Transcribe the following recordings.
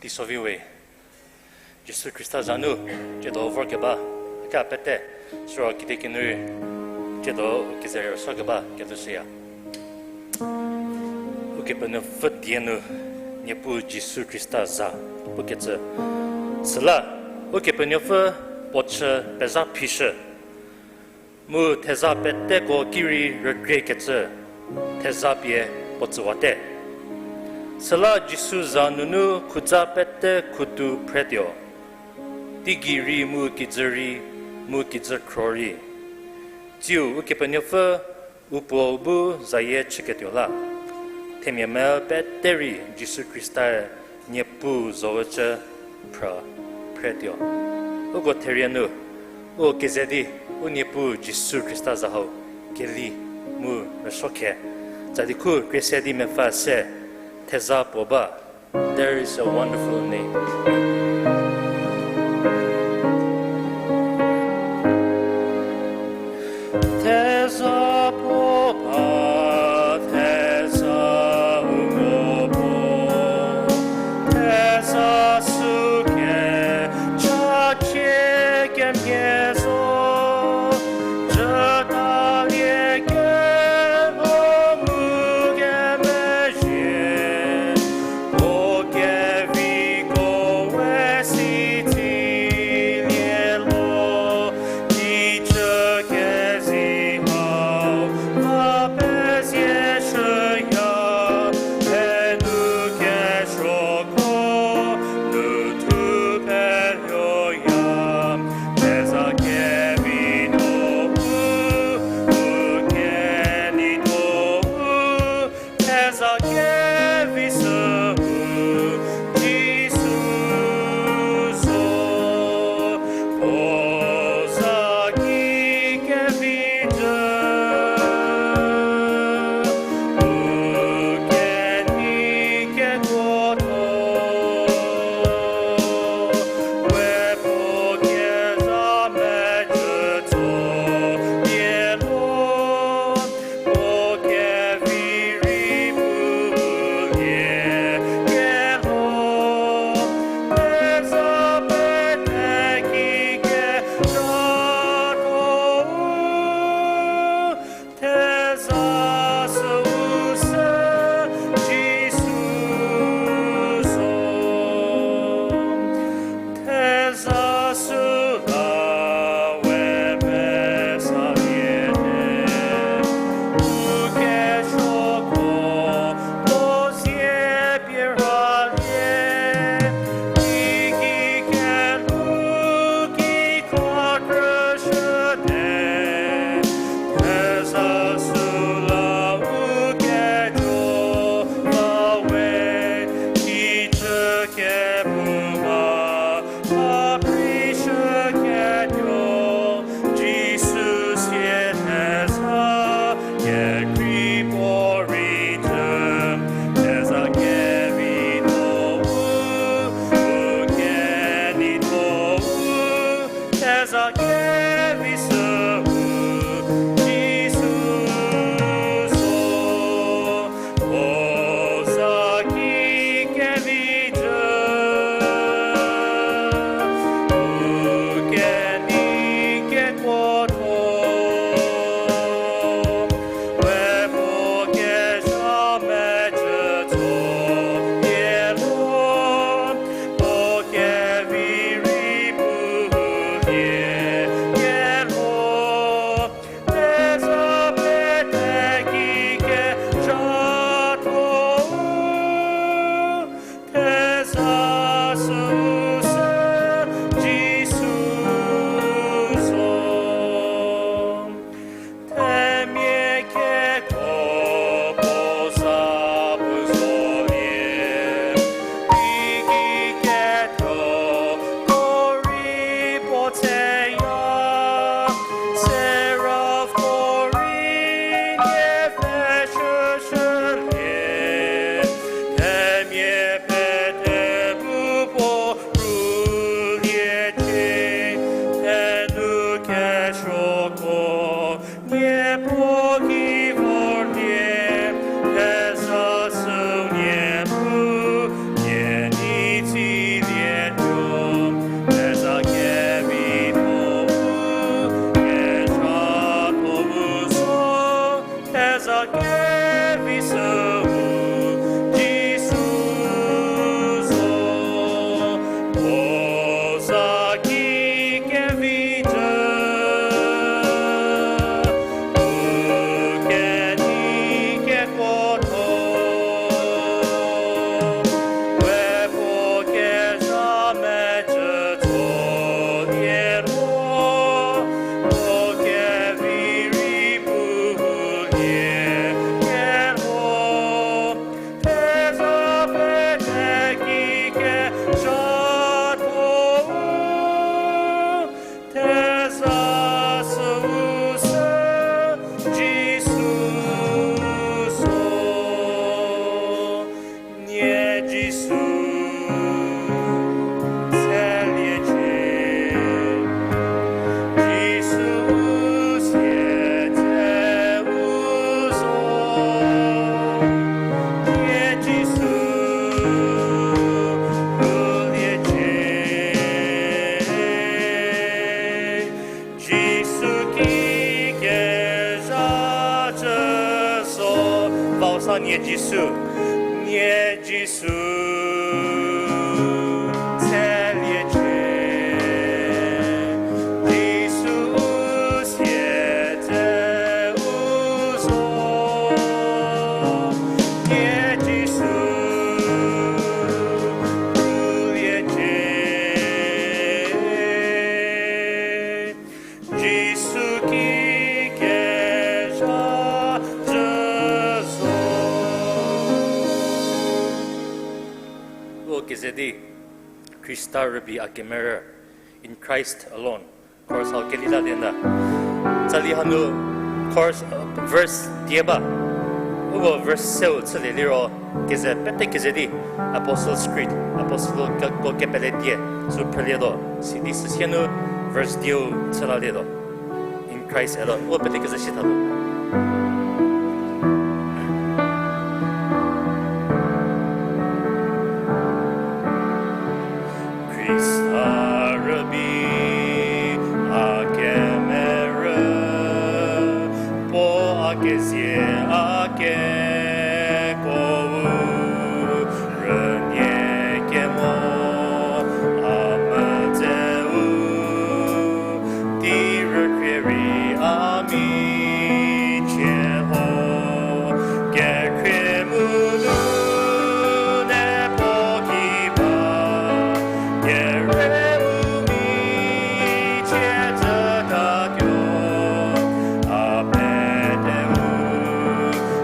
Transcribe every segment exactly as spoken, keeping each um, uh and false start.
Teisovi we, Jisu Khrista za nu, tsiedo vorkeba, a ka pete, siro kitiekinu rei, tsiedo u kezerei rüsuokeba, ketuo shüya. Ukepenuopfü die nu, Niepuu Jisu Khrista za, pukecü. Süla, Ukepenuopfü puo chü pezha phishü. Mu theza peteko ki rei rükriekecü, theza pie puo tsüwate. Süla Jisu za nunu khutsa pete khutu phretuo. Teigei rei mu kijü rei, mu kijü khro rei. Tsiu Ukepenuopfü u Puo bu zayie chüketuo la. Themia me pete rei Jisu Khrista-e Niepuu zowücü phrü phretuo. Uko therie nu, u keze di, u Niepuu Jisu Khrista za hau, keli mu rüsuokhe. Tsali khu krie se di mepfü se, theza puo ba. There is a wonderful name. Theza puo ba, theza uko puo, theza süu kecha chie kemhie zo, jütalie kemo mu kemezhie, puo keviko we si Jisu, nie Jisu, tseliecie. Jisu u sietseu zo, nie Jisu, ruliecie. Jisu ki kezha zhü zo. Uko keze di, Khrista rübei a kemerü, in Christ alone. Chorus hau keli la di na. Tsali hanu chorus, uh, verse die ba. Uko verse seu chülie liro, keze pete keze di, Apostles' Creed, Apostle ke-, ko kepele die, sü phrülietuo, sidi süsie nu verse dieu chülalietuo. In Christ alone. Uko pete keze shi thatuo. Khrista rübei a kemerü, puo a kezie a kekuou, rünie kemo a medzeu, tei rükhrie rei a michie ho, kekhrie mu nune puo ki ba, kere u michie zhü katuo, a peteu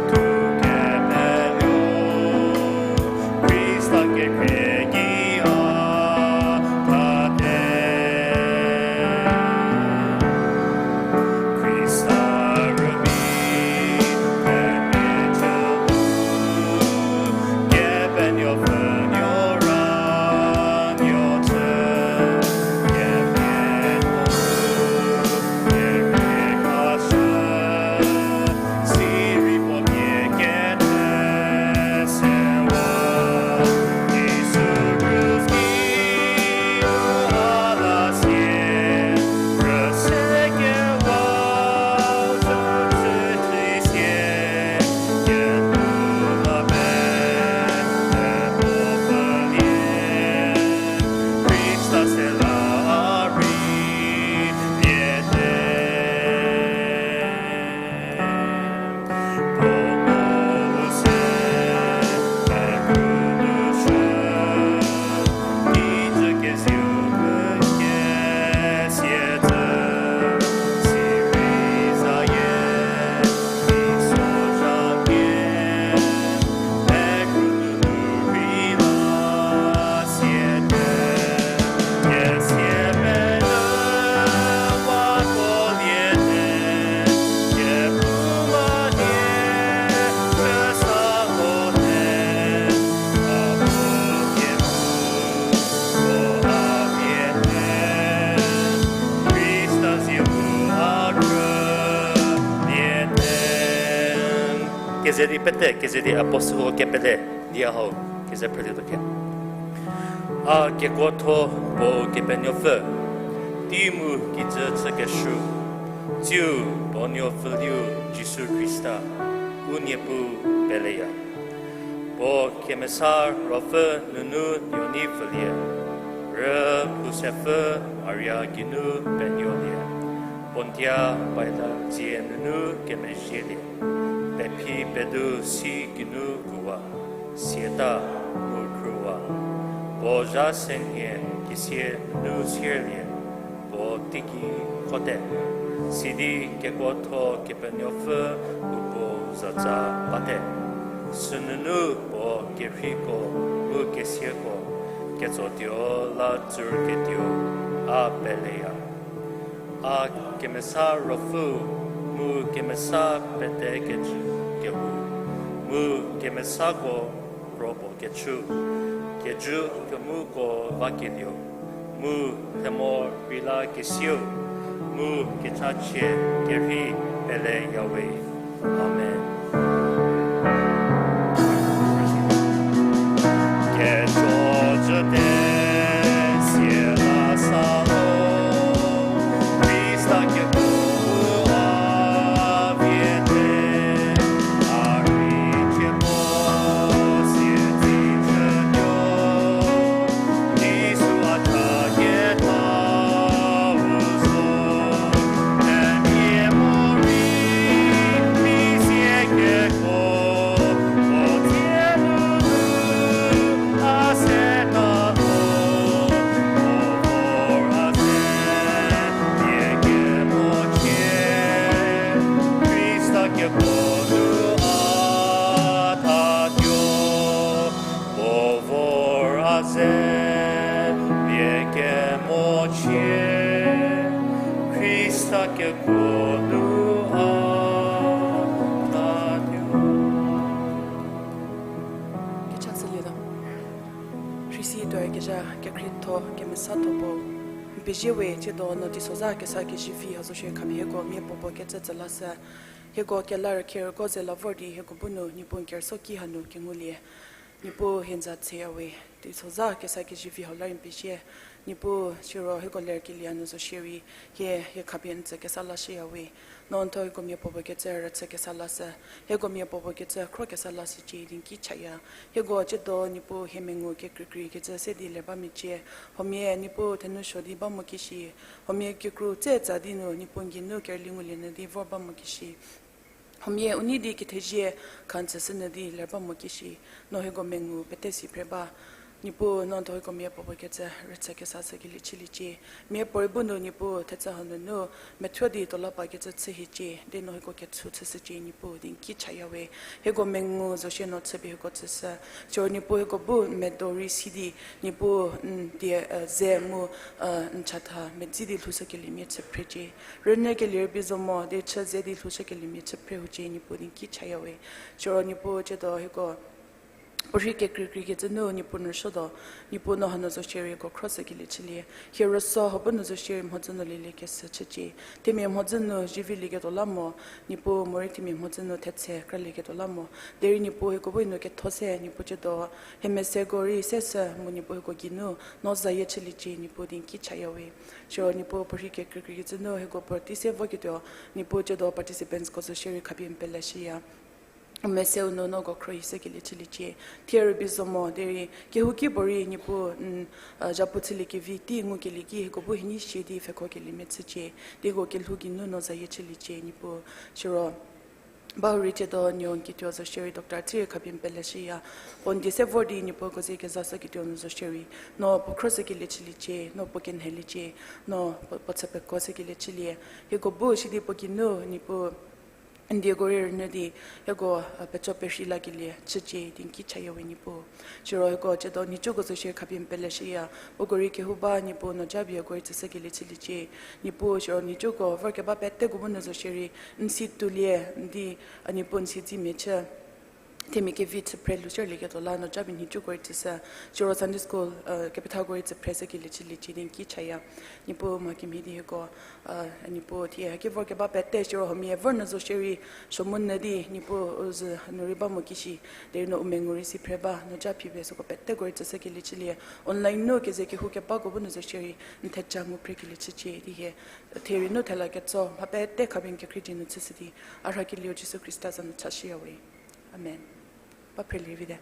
thu kepenuo, Khrista kekhrie ki a thate. Khrista rübei kemecü bu, Kepenuopfü nuo ra nuo chü, Kepenuopfü kekhrie khashü, sirei puo pie kete sewa, Jisu rübei a la sie, rüse kewa, zhü chü sie, kepu la pe, kepu pfülie, Khrista se la a rei liete. Keze di pete, keze di Apostle kepele, dia hau, keze phrülietuo khe. A kekuotho puo Kepenuopfü, tei mu kijü chükeshü, tsiu puo nuopfüliu Jisu Khrista, u Niepuu peleya. Puo kemesa ruopfü nunu nuo nei pfülie, rüphu sepfü Maria geinu penuolie, Pontia Pilat dzie nunu kemezhielie, pephi pedu si geinu kuwa, siata mu khrüwa, puo zha senhie kisie nunu sierlie, puo teiki khote. Sidi kekuotho Kepenuopfü u puo zatsa bate. Sünunu puo kerheiko mu kesiako ketsotuo la tsur ketuo a peleya. A kemesa ruopfü mu kemesa pete kecü kehou mu kemesako kro puo kechü, kejü kemuko vaketuo, mu themo rei la kesieu, mu kechachie kerhei peleyawe. Amen. Kejo jüte sie la sa lo, Khrista kekuo a viete, a rei cie puo Si tuoi kezha kekhrietho kemesatho puo, n pezie we. Tsiedo no teisozha kesa kezivi hau zo shie khapie hieko mia puopuo kecü tsü lashü. Hieko kelarü kherüko ze la vor di hieko bu nu Niepuu n kerüsuoki hanu kengulie. Niepuu hie n za tseya we. Teisozha kesa kezivi hau la rei n pezie. Niepuu siro hieko lerkelie hanu zo shierei, hie, hie khapie n tsü kesa lashüya we. No n thuo hieko mia puopuo kecü rüchü kesa lashü. Hieko mia puopuo kecü khro kesa lashücie di n ki chaya. Hieko tsiedo Niepuu hie mengu kekreikrei kecü se di ler ba mecie. Huomia Niepuu thenou suo di ba mo kishi. Huomia kekru tse tsa di nu Niepuu n geinu kerüli ngulie nyü di vor ba mo kishi. Huomia u nei di kethezie kha n tsüshü nyü di ler ba mo kishi. No hieko mengu pete si phre ba. Niepuu no n thuo hieko mia puopuo kecü rüchü kesa shükelie chüliecie. Mia puorei bu nu Niepuu thetsü hau nunu methuo di tuo la pa kecü chü hiecie, di no hieko ketshu chüshücie Niepuu di n ki chaya we. Hieko mengu zo shie no chüpie hieko tsüshü. Siro Niepuu hieko bu medo rei si di, Niepuu n die, e, ze mu, e, n chatha medzi di lhoushükeliemia chü phrecie. Rünyükelie rübei zo mo di chü ze di lhoushükeliemia chü phre hucie Niepuu di n ki chaya we. Siro Niepuu tsiedo hieko puorhi kekreikrei kecü nu Niepuu n rüsuotuo, Niepuu no hanu zo shierei hieko khro shükelie chülie. Hie rüsuo hau bu nu zo shierei mhodzü nu lielie keshü chücie. Themia mhodzü nu zivilieketuo la mo, Niepuu morei themia mhodzü nu thetse kralieketuo la mo. Derei Niepuu hieko bu nu ketho se, Niepuu tsiedo hie meseko rei seshü mu Niepuu hieko geinu no zayie chüliecie Niepuu di n ki chaya we. Siro Niepuu puorhi kekreikrei kecü nu hieko puotei se voketuo, Niepuu tsiedo participantsko zo shierei khapie n peleshüya. U meseu nu no ko khro hi shükelie chüliecie. Thie rübei zo mo derei kehouki puorei Niepuu n, a, zhapu chüliekevi tei ngukelie ki hieko bu hie nei shie di pfhekhokeliemia chücie. Di ko kelhou geinu no zayie chüliecie Niepuu. Siro bahurei tsiedo nuo n kituo zo shierei doctor chirei khapie n peleshüya. Puo n die se vor di Niepuu ko ze kezashüketuo nu zo shierei no puo khro shükelie chüliecie, no puo kenheliecie, no puo, puo chü peko shükelie chülie. Hieko bu sidi puo geinu Niepuu n dieko rei rünyü di hieko, a, peco perhei lakelie chücie di n ki chaya we Niepuu. Siro hieko tsiedo nhicuko zo shie khapie n peleshüya. Uko rei kehou ba Niepuu no japie uko rei tsüshükelie chüliecie. Niepuu siro nhicuko vorkeba peteko bu nu zo shierei n si tuolie, n di, a, Niepuu n siedzemia chü themia kevi chü phre lhoushülieketuo la no japie nhicuko rei tsüshü. Siro Sunday school, e, kepethako rei tsü phre shükelie chüliecie di n ki chaya. Niepuu mha kemhie di hieko, a, Niepuu thie haki vorkeba pete siro huomia vor nu zo shierei suomu nyü di Niepuu u zü nu rei ba mo kishi, derei no u mengu rei si phre ba, no ja phi pie süko peteko rei tsüshükelie chülie. Online nu keze kehou kebako bu nu zo shierei n theja ngu phrekelie chücie di hie, therie nu thela ketso mha pete khapie n kekhrie dzie nu chüshü di, a rhakelieu Jisu Khrista za nu chashüya we. Amen. Ba phrelie vite.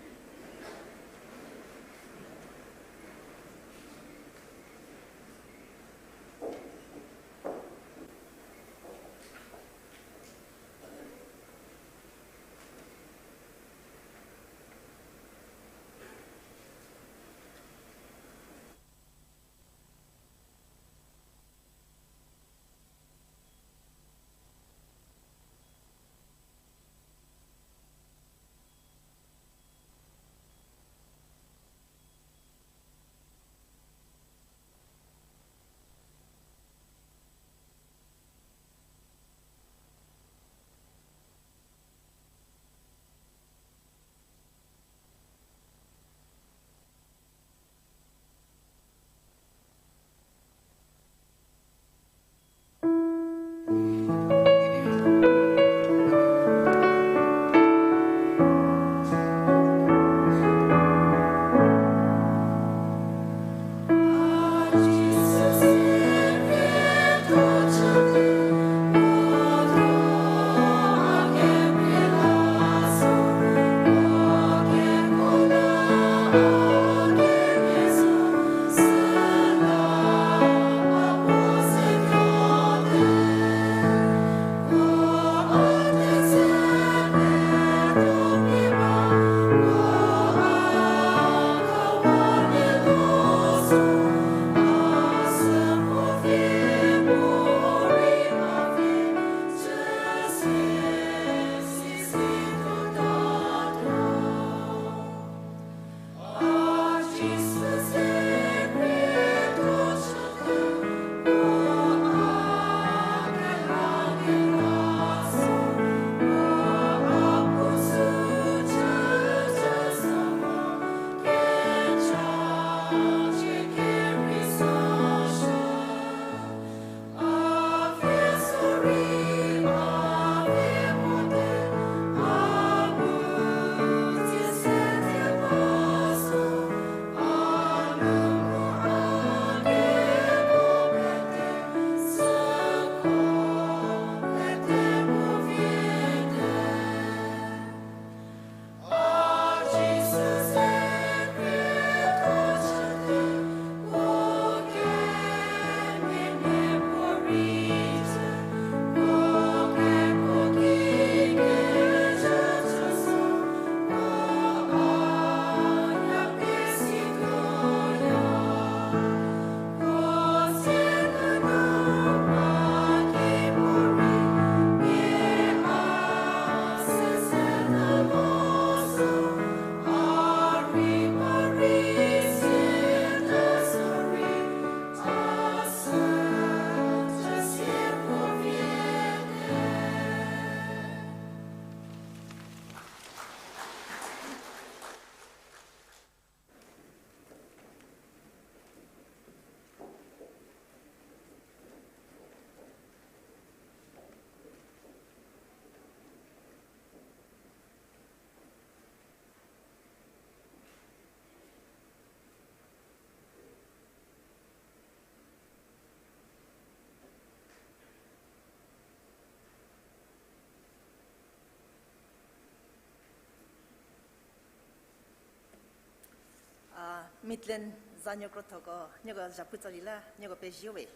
Midland zanuo krothoko, nieko zhapu tsali la, nieko pezie we.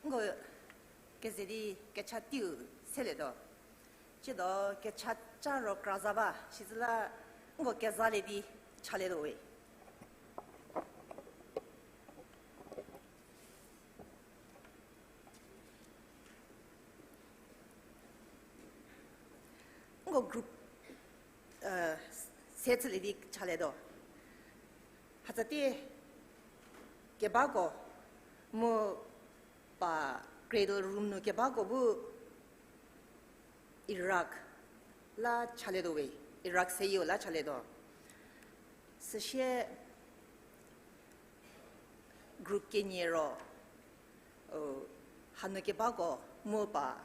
Nko keze di kecha teiu selietuo. Tsiedo kecha ca ro kra za ba, sizü la nko kezalie di chalietuo we. Nko group se chülie di chalietuo. Hatsatie kebako mu pa cradle room nu kebako bu Iraq la chalietuo we, Iraq seyieu la chalietuo. Süsie group kenie ro, hanu kebako mu pa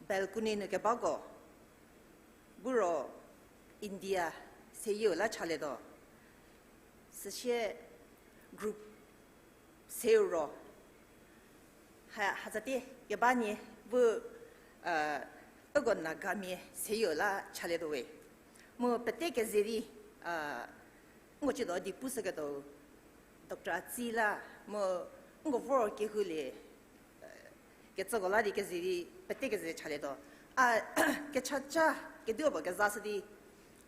balcony nu kebako bu ro India seyieu la chalietuo. Süsie group seu ro, ha, hatsatie keba nie bu, uko Nagamia seyieu la chalietuo we. Mu pete keze di, nko tsiedo di pushüketuo Doctor Atsi la, mu nko vor kehoulie kecüko la di keze di pete keze chalietuo. A, kecha ca kedipuo kezashü di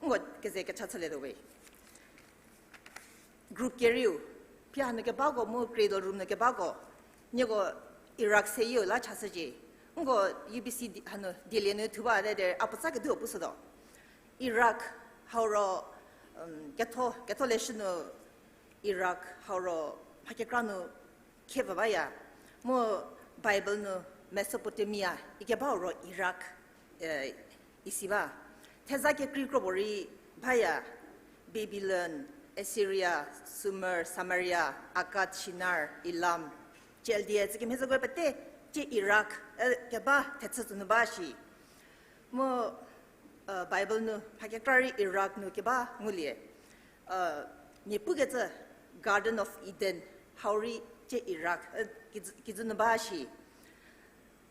nko keze kecha chülietuo we. Group kerieu, phi hanu kebako mu cradle room nu kebako, nieko Iraq seyieu la chashücie. Nko U B C di-, hanu dielie nu thu bate derei a puotsa kedipuo pushütuo. Iraq hau ro, ketho, ketholeshü nu Iraq hau ro mha kekra nu khie pfü baya. Mu Bible nu Mesopotamia ikebau ro Iraq isi ba. Theza kekrei kropuo rei baya: Babilon, Assyria, Sumer, Samaria, Akkad, Shinar, Elam, Chaldea, tsükemhie zoko pete, tsie Iraq keba thechü tsünu ba shi. Mu Bible nu mha kekra rei Iraq nu keba ngulie. Mia pukecü Garden of Eden hau rei tsie Iraq kijü nu ba shi.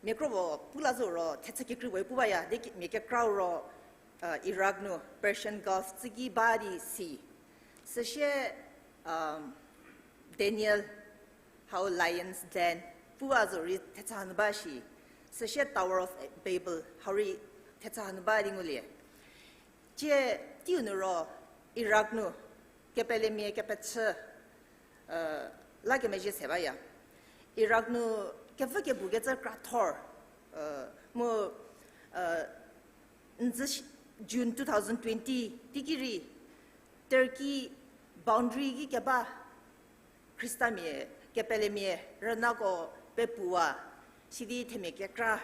Mia kropuo pu la zo ro thechü kekrei puoe pu baya, di mia kekrau ro Iraq nu Persian Gulf tsüki ba di si. Süsie Daniel hau Lion's Den pu a zo rei thechü hanu ba shi. Süsie Tower of Babel hau rei thechü hanu ba di ngulie. Tsie teiu nu ro Iraq nu kepelemia kepechü la kemezhie se baya. Iraq nu kevü kebukecü krathor mu n dzü June two thousand twenty teiki rei Turkey boundary ki keba Khristamia kepelemia rünako pepuwa, sidi themia kekra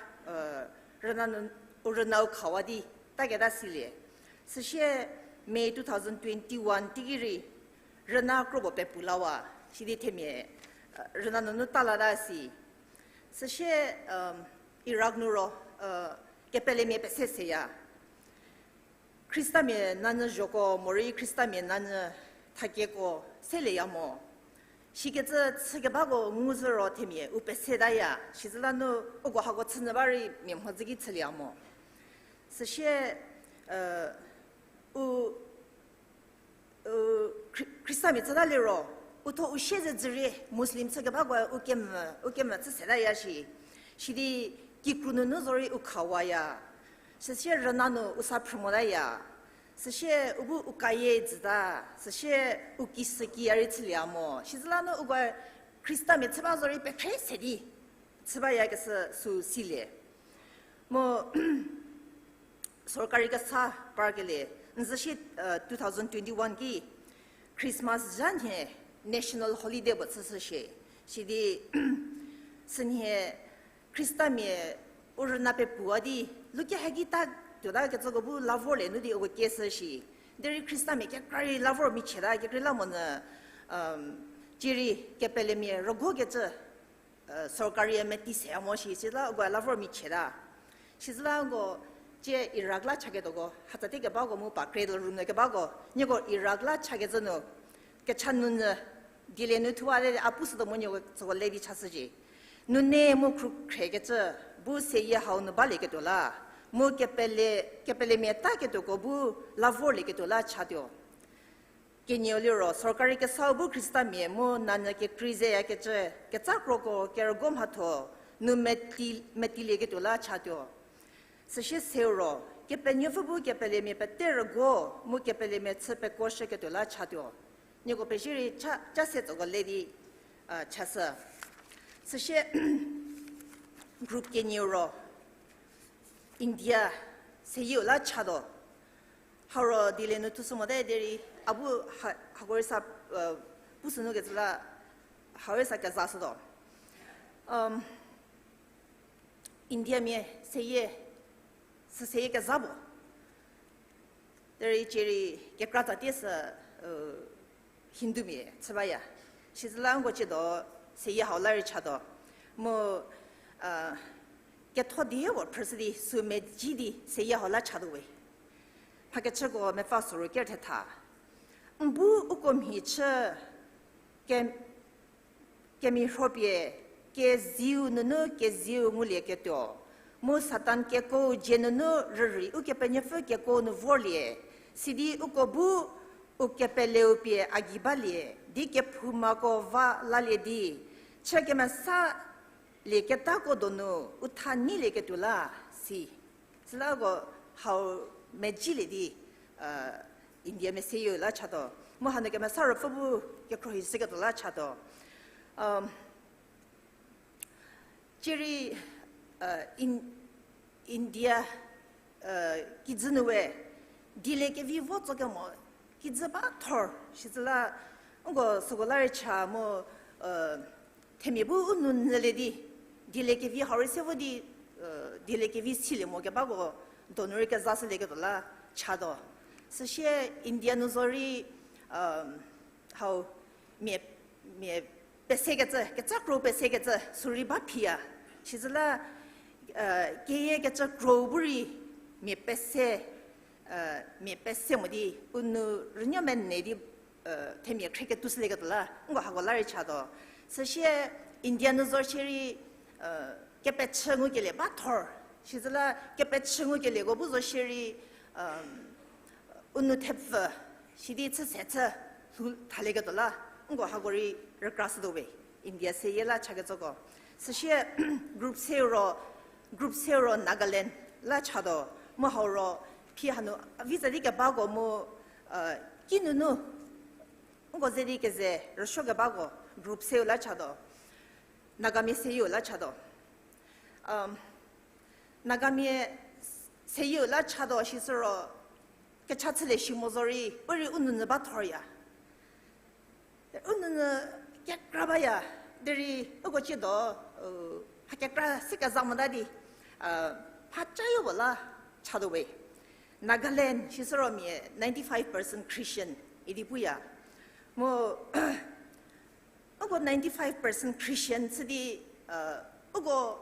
rüna nu, u rünau khawa di taketa silie. Süsie May two thousand twenty-one teiki rei rüna kropuo pepu lawa, sidi themia rüna nunu ta lata si. Süsie Iraq nu ro kepelemia pese seya. Khristamia nanyü zhoko morei Khristamia nanyü thakieko selieya mo. Shikecü chükebako nguzü ro themia u pesetaya, sizü la nu uko hako chünyü ba rei mia mhodzü ki chülieya mo. Süsie, u, u, Khri-, Khristamia chüta liro, u tho u sie ze dzürie Muslim chükebakoe u kemvü, u kemvü chü setaya shi. Sidi kikru nunu zorei u khawaya. Süsie rüna nu u sa phrü motaya. Süsie u bu u kayie dzüta. Süsie u kisüki a rei chülieya mo. Sizü la nu ukoe Khristamia chü ba zorei pekhre se di chü bayakeshü sü silie. Mu sorkari kesa parkelie, n zü shi, two thousand twenty-one ki Christmas zha nhie national holiday puo chüshü shie. Sidi sünhie Khristamia u rüna pepuwa di, luke haki ta tuota kecüko bu la vorlie nu di uko kieshü shi. Derei Khristamia kekra rei la vor michieta, kekreilamonyü, cierei kepelemia rügokecü sorkari-e meti seya mo shi, sila uko la vor michieta. Sizüla uko tsie Iraq la chaketuoko, hatsate kebako mu pa cradle room nu kebako, nieko Iraq la chakecü nu, kecha nunyü, dielie nu thuwa le a pushütuo mu nieko tsüko le di chashücie. Nune mu khrukhrekecü bu seyie hau nu balieketuo la, mu kepele, kepelemia taketuoko bu la vorlieketuo la chatuo. Kenieu liro, sorkari kesau bu Khristamia mu nanyü kekrei zeyakecü, ketsa kroko kerügo mhatho nu meti-, metilieketuo la chatuo. Süsie seu ro, Kepenuopfü bu kepelemia pete rügo mu kepelemia chü pekuoshüketuo la chatuo. Nieko pezie rei cha, cha se tsoko le di, a, chashü. Süsie group kenieu ro, India seyieu la chatuo. Hau ro dilie nu thushü mote derei, a bu ha-, hako rei sa, e, pushü nu kecü la, hau rei sa kezashütuo. Um, Indiamia seyie, sü seyie kezha puo. Derei cierei kekra tsatie sü, e, Hindumia chü baya. Sizüla nko ciedo seyie hau la rei chatuo. Mu, e, ketho die puo phrüshü di sü mezhie di seyie hau la chatuo we. Mhakechüko mepfü soru ker thetha. N bu uko mhi chü ke-, kemhie rhopie, kezieu nunu kezieu ngulieketuo. Mu Satan kekuo dzie nunu rürei Ukepenuopfü kekuo nu vorlie. Sidi uko bu u kepeleu pie a gei balie, di kephoumako va lalie di, chü kemesalieketako donu u tha neilieketuo la, si. Süla uko hau mezhielie di, e, Indiamia seyieu la chatuo. Mu hanu kemesa ruopfü bu kekhruohi shüketuo la chatuo. Um, cierei, e, In-, India, e, kijü nu we, dieliekevi vo tsokemo, kijü ba thor, sizüla, nko süko la rei cha mu, e, themia bu u nou nyülie di, dieliekevi hau rei se vo di, e, dieliekevi silie mo kebako, donu rei kezashülieketuo la chatuo. Süsie India nu zo rei, um, hau mia, mia pesekecü, ketsa kro pesekecü, sü rei ba phiya. Sizüla, e, keyiekecü kro bu rei mia pese, e, mia pese mo di, u nou rünuo mene di, e, themia khrie ketuo shülieketuo la, nko hako la rei chatuo. Süsie India nu zo shierei, e, kepechü ngukelie ba thor. Sizüla kepechü ngukelieko bu zo shierei, um, u nou thepfü, sidi chü se chü lhou thalieketuo la, nko hako rei rükrashütuo we, India seyie la chakecüko. Süsie group seu ro, group seu ro Nagaland la chatuo, mu hau ro phi hanu a vi tsa di kebako mu, e, kinunu, nko ze di keze rüsuo kebako group seu la chatuo, Nagamia seyieu la chatuo. Um, Nagamia seyieu la chatuo sisü ro, kecha chülie shi mo zo rei, u rei u nou nyü ba thorya. U nou nyü kekra baya, derei uko ciedo, e, mha kekra se keza mota di, e, mhaca yopuo la chatuo we. Nagaland sisü ro mia ninety-five percent Christian idi puya. Mu uko ninety-five percent Christian chü di, e, uko,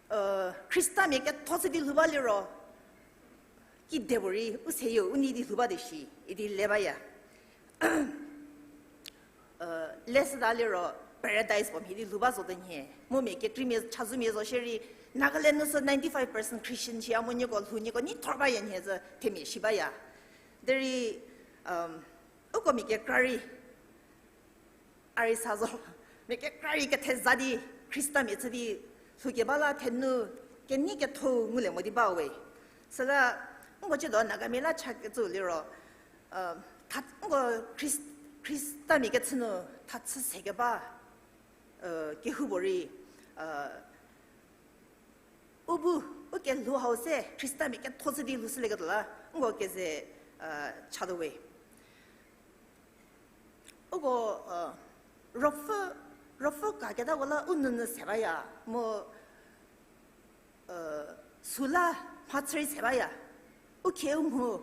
e, Khristamia ketho chü di lhou baliro, kidepuorei u seyieu u nei di lhou ba di shi idi le baya. E, leshüta liro paradise puo mhie di lhou ba zo te nhie. Mu mia kekreimia chazumia zo shierei, Nagaland nu sü ninety-five percent Christian shiya mu nieko lhou nieko nei thor baya nhie zü themia shi baya. Derei, um, uko mia kekra rei a rei sa zo, mia kekra rei ketheza di Khristamia chü di lhoukeba la thenu kenei ketho ngulie mo di ba we. Süla nko ciedo Nagamia la chakecü liro, e, tha, nko Khris-, Khristamia kechü nu tha chü se keba, e, kehoupuorei, e, u bu, u kelhou hau se Khristamia ketho chü di lhoushülieketuo la, nko keze, e, chatuo we. Uko, e, ruopfü, ruopfü kaketako la u nounyü se baya, mu, e, süla mhachü rei se baya. U khie u mhu,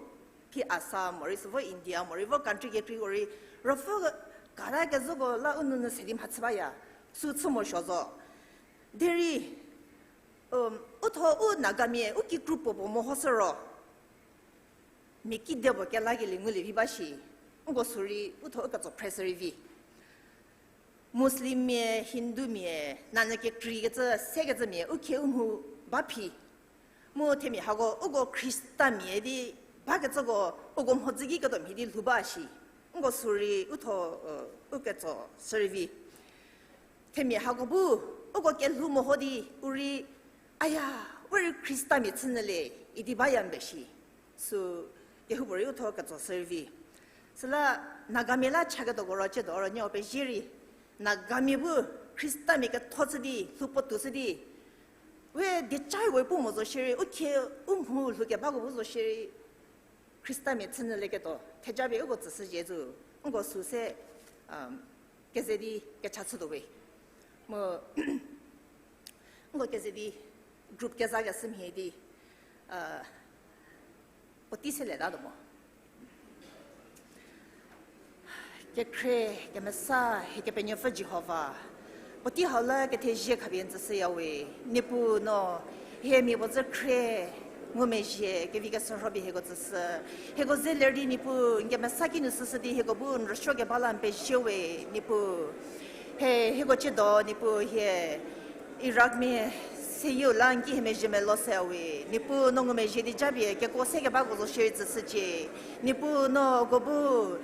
phi Assam morei sü vo India morei vo country kekreiko rei, ruopfü kata kezhüko la u nounyü se di mhachü baya. Sü chü morosuo zo. Derei, um, u tho u Nagamia u kikru puo puo mehoshü ro, mia kidepuo kelakelie ngulie vi ba shi, nko sü rei u tho u ketso phreshü rei vi. Muslimmia, Hindumia, nanyü kekreikecü sekecümia u khie u mhu ba phi. Mu themia hako uko Khristamia di bakecüko uko mhodzü ki ketuo mhie di lhou ba shi. Nko sü rei u tho, u ketso shürei vi. Themia hako bu, uko kelhou meho di, u rei, aya, we rei Khristamia chünyü le, idi baya mbe shi. Sü, kehoupuorei u tho ketso shürei vi. Süla, Nagamia la chaketuoko ro chiedo ro nieko pezie rei. Nagamia bu, Khristamia ketho chü di, lhou puotou chü di. We dieca we pu mo zo shierei, u khie, u mhu lhoukebako bu zo shierei. Khristamia chünyü leketuo, thejapie uko tsüshücie zo, nko sü se, keze di kecha chütuo we. Mu, nko keze di group kezakeshü mhie di, puotei selietatuo mo. Kekhrie, kemesa, hie Kepenuopfü Jihova. Puotei hau la kethezie khapie n tsüshüya we. Niepuu no, hie mia puo zü khrie, ngumezhie, kevi keshürho pie hieko tsüshü. Hieko ze ler di Niepuu, n kemesa kinu süshü di hieko bu n rüsuo keba la n pezie we, Niepuu. He, hieko chiedo, Niepuu, hie Irakmia seyieu la n ki hie mezhie melo shüya we. Niepuu no ngumezhie di japie, kekuo se kebako zo shierei tsüshücie. Niepuu no uko bu,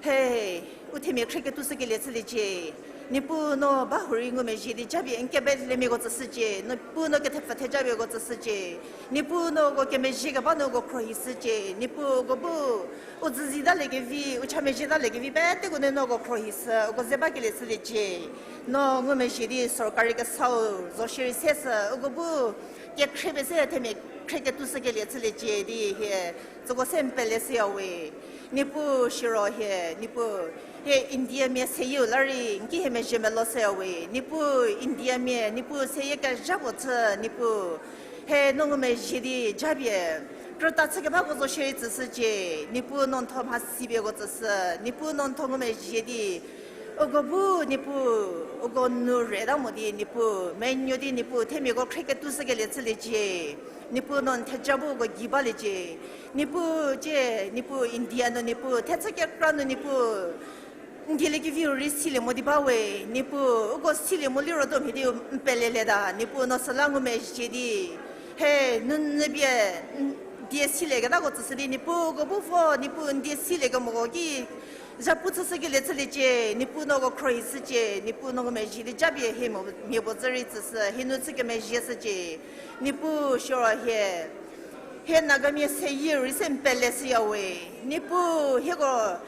he, u themia khrie ketushükelie chüliecie. Niepuu no ba hurei ngumezhie di japie, n kepelemiako tsüshücie. Niepuu no kethepfü thejapieko tsüshücie. Niepuu no uko kemezhie keba nu uko khruohishücie. Niepuu uko bu, u dzüzitalie kevi, u cha mezhietalie kevi peteko nu no uko khruohishü, uko ze bakelie chüliecie. No ngumezhie di sorkari kesau zo shierei seshü, uko bu, kekhrie pie se themia khrie ketushükelie chüliecie di hie, tsüko se n pele shüya we. Niepuu siro hie, Niepuu, hie Indiamia seyieu la rei n ki hie mezhie melo shüya we. Niepuu Indiamia, Niepuu seyie kezha puo chü, Niepuu. He no ngumezhie di japie, krüta chü kebako zo shierei tsüshücie. Niepuu no n tho mhasipieko tsüshü, Niepuu no n tho ngumezhie di. Uko bu Niepuu, uko nu reta mo di Niepuu, menuo di Niepuu, themiako khrie ketushükelie chüliecie. Niepuu no n theja bu uko gei baliecie. Niepuu cie, Niepuu India nu Niepuu, thechü kekra nu Niepuu, n dieliekeviu rei silie mo di ba we, Niepuu, uko silie mo liro tuo mhie di n pelelieta, Niepuu no süla ngumezhie di. He, nunu pie, n die silieketako tsüshü di, Niepuu, uko bu vo, Niepuu, n die siliekemoko ki, zhapu chüshükelie chüliecie, Niepuu no uko khruohishücie, Niepuu no ngumezhie di japie hie mo, mia puo zü rei tsüshü, hie nu chü kemezhie shücie, Niepuu siro hie. Hie Nagamia seyie rei se n pele shüya we, Niepuu hieko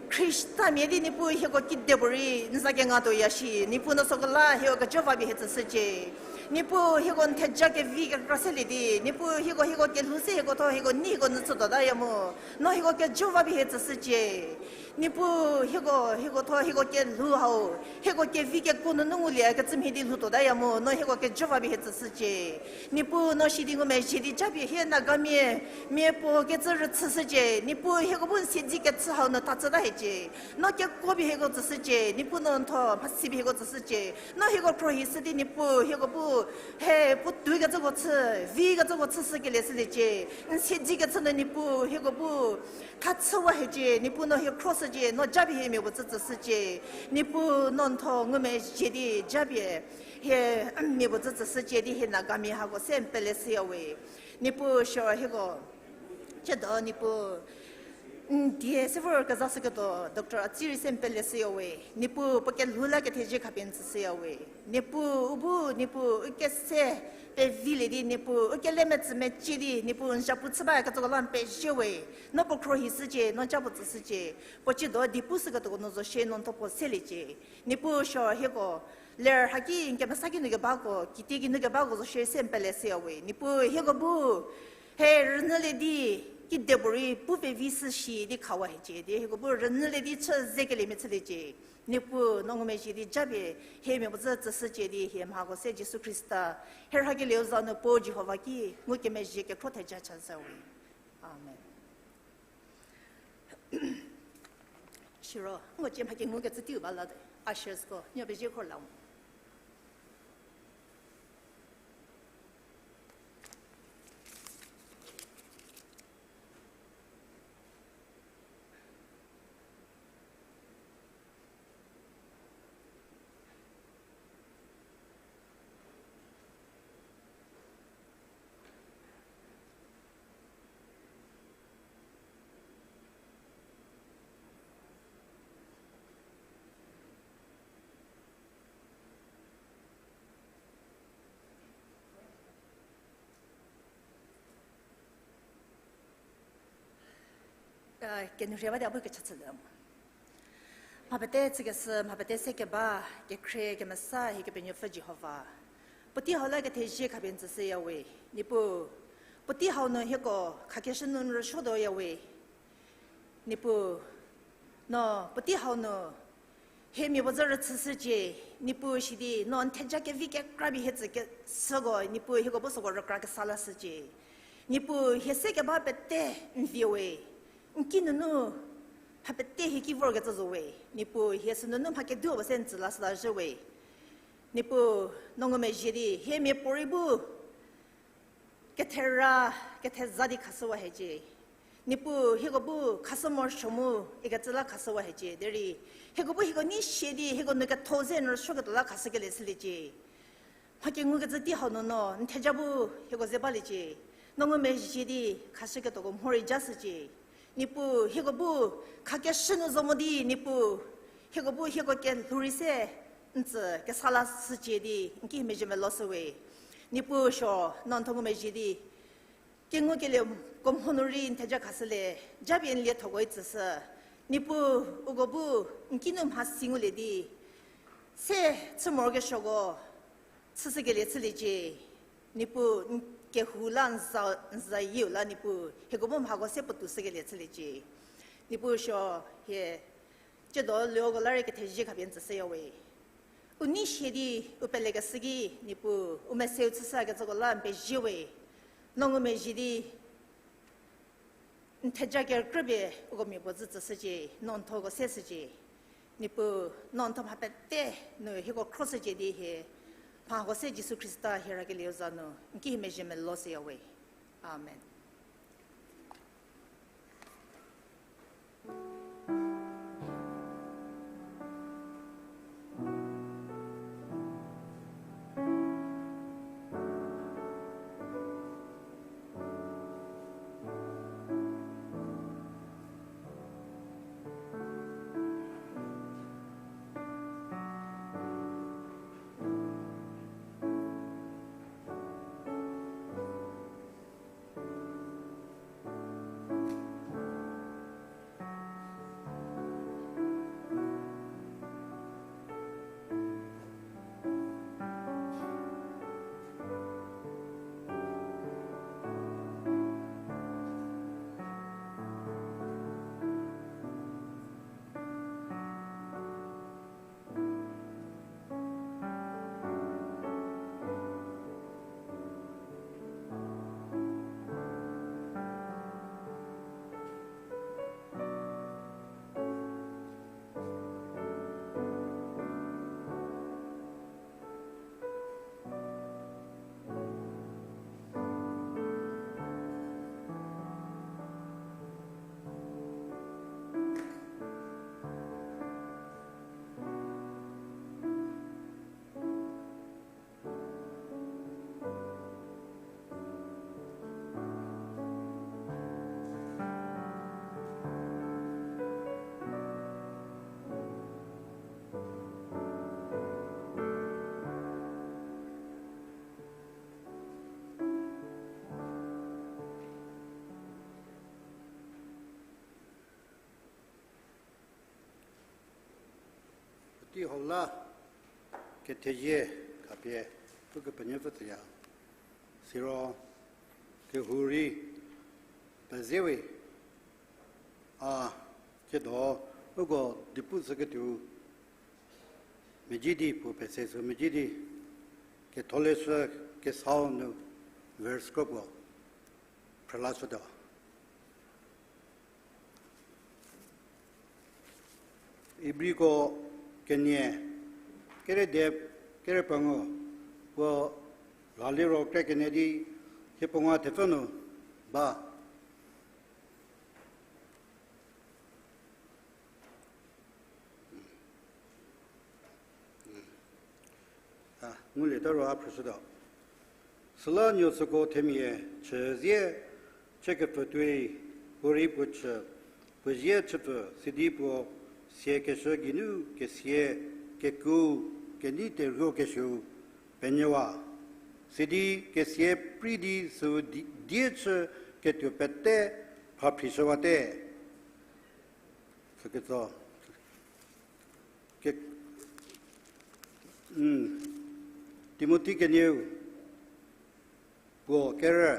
Khristamia di Niepuu hieko kidepuorei n za kengatuoya shi, Niepuu no süko la hieko kejo va pie hie tsüshücie. Niepuu hieko n theja kevi kekra selie di, Niepuu hieko, hieko kelhou se hieko tho hieko nei hieko nu chütuotaya mu, no hieko kejo va pie hie tsüshücie. Niepuu hieko, hieko tho hieko kelhou hau, hieko kevi kekuo nunu ngulie kecü mhie di lhoutuotaya mu, no hieko kejo va pie hie tsüshücie. Niepuu no sidi ngumezhie di japie hie Nagamia, mia puo kecü rüchüshücie. Niepuu hieko bu n siedzi kechü hau nu tha chüta hiecie. No kekuo pie hieko tsüshücie. Niepuu no n tho mhasi pie hieko tsüshücie. No hieko khruohishü di Niepuu hieko bu, he, puotou kecüko chü, vi kecüko chüshükelie shüliecie. N siedzi kechü nu Niepuu hieko bu tha chüwa hiecie, Niepuu no hie khro shücie, no japie hie mia puo tsü tsüshücie. Niepuu no n tho ngumezhie di japie hie mia puo tsü tsüshücie di hie Nagamia hako se n pele shüya we. Niepuu siro hieko, chiedo Niepuu, n die se vor kezashüketuo doctor Atsi rei se n pele shüya we. Niepuu puo kelhou la kethezie khapie n tsüshüya we. Niepuu u bu, Niepuu u kese pevilie di, Niepuu u kele metsü mecie di, Niepuu n zhapu chü ba kecüko la n pezie we. No puo khruohishücie, no ja puo tsüshücie. Puo chiedo di pushüketuoko nu zo shie no n tho puo seliecie. Niepuu siro hieko ler haki n kemesa kinu kebako, kitiekinu kebako zo shie se n pele shüya we. Niepuu hieko bu, he rünyülie di, kidepuorei pu pevi shü shi di khawa hiecie di hieko bu rünyülie di chü zekeliemia chüliecie. Niepuu no ngumezhie di japie hie mia puo tsü tsüshücie di hie mhako se Jisu Khrista, hie rhakelieu za nu puo Jihova ki ngukemezhie kekhro theja chashü we. Amen. Siro, ngo cie mha kengukecü teiu ba la de, ushersko, nuo pezie khor la mo. Kenou rhie ba di a bu kecha chülie mo. Mha pete chükeshü, mha pete se keba, kekhrie kemesa hie Kepenuopfü Jihova. Puotei hau la kethezie khapie n tsüshüya we, Niepuu. Puotei hau nu hieko khakeshü nu n rüsuotuoya we, Niepuu. No puotei hau nu hie mia puo zü rüchüshücie, Niepuu, sidi no n theja kevi kekra pie hie tsükeshüko, Niepuu, hieko bu süko rükra kesa lashücie. Niepuu, hie se keba pete n vie we, n kinunu mha pete hie ki vorkecü zo we, Niepuu, hie sünunu mha kedipuo se n tsü lashütazhü we. Niepuu, no ngumezhie di hie miapuorei bu kethera, ketheza di khashüwa hiecie. Niepuu, hieko bu khashü morosuo mu ikecü la khashüwa hiecie. Derei hieko bu hieko nei sie di hieko nu ketho ze n rüsuoketuo la khashükelie chüliecie. Mha kengukecü tei hau nu no n theja bu hieko ze baliecie. No ngumezhie di khashüketuoko mhorei ja shücie. Niepuu, hieko bu khakeshü nu zo mo di, Niepuu, hieko bu hieko kelhou rei se n tsü kesa lashücie di n ki hie mezhie melo shü we. Niepuu, suo no n tho ngumezhie di kengukelieko mho nu rei n theja khashülie, japie n liethoko-i tsüshü. Niepuu, uko bu n kinu mhasi ngulie di se chü morokesuoko chüshükelie chüliecie. Niepuu, n kehou la n za, n zayieu la, Niepuu, hieko bu mhako se puotou shükelie chüliecie. Niepuu, suo hie tsiedo lioko la rei kethezie khapie n tsüshüya we. U nei sie di u pelekeshü ki, Niepuu, u meseu chüshükecüko la n pezie we. No ngumezhie di n theja kerükrü pie uko mia puo zü tsüshücie, no n thoko se shücie. Niepuu, no n tho mha pete nu hieko khro shücie di hie mhako se Jisu Khrista hie rakelieu za nu n ki hie mezhie melo shüya we. Amen. Puotei hau la kethezie khapie Ukepenuopfü tsüya. Siro kehou rei pezie we, a tsiedo uko dipu shüketuo mezhie di puo pese sü mezhie di Ketholeshü Kesau nu verse kro puo phrülashütuo. Ibriko kenie, kerede, kere pengou, puo la liro kre kenie di hie puo ngu thepfü nu ba. A, ngulieta ro a phrüshütuo. Süla nuo süko themia chüzie chükepfü tuoi, puorei puo chü, puo zie chüpfü, sidi puo siakeshü geinu kesia, kekuo, kenei terhuo kesuo penyüwa. Sidi kesia prei di süu di-, die chü ketuo pete pha phrishüwate. Ketso. Ke, Timothi kenieu puo kerü,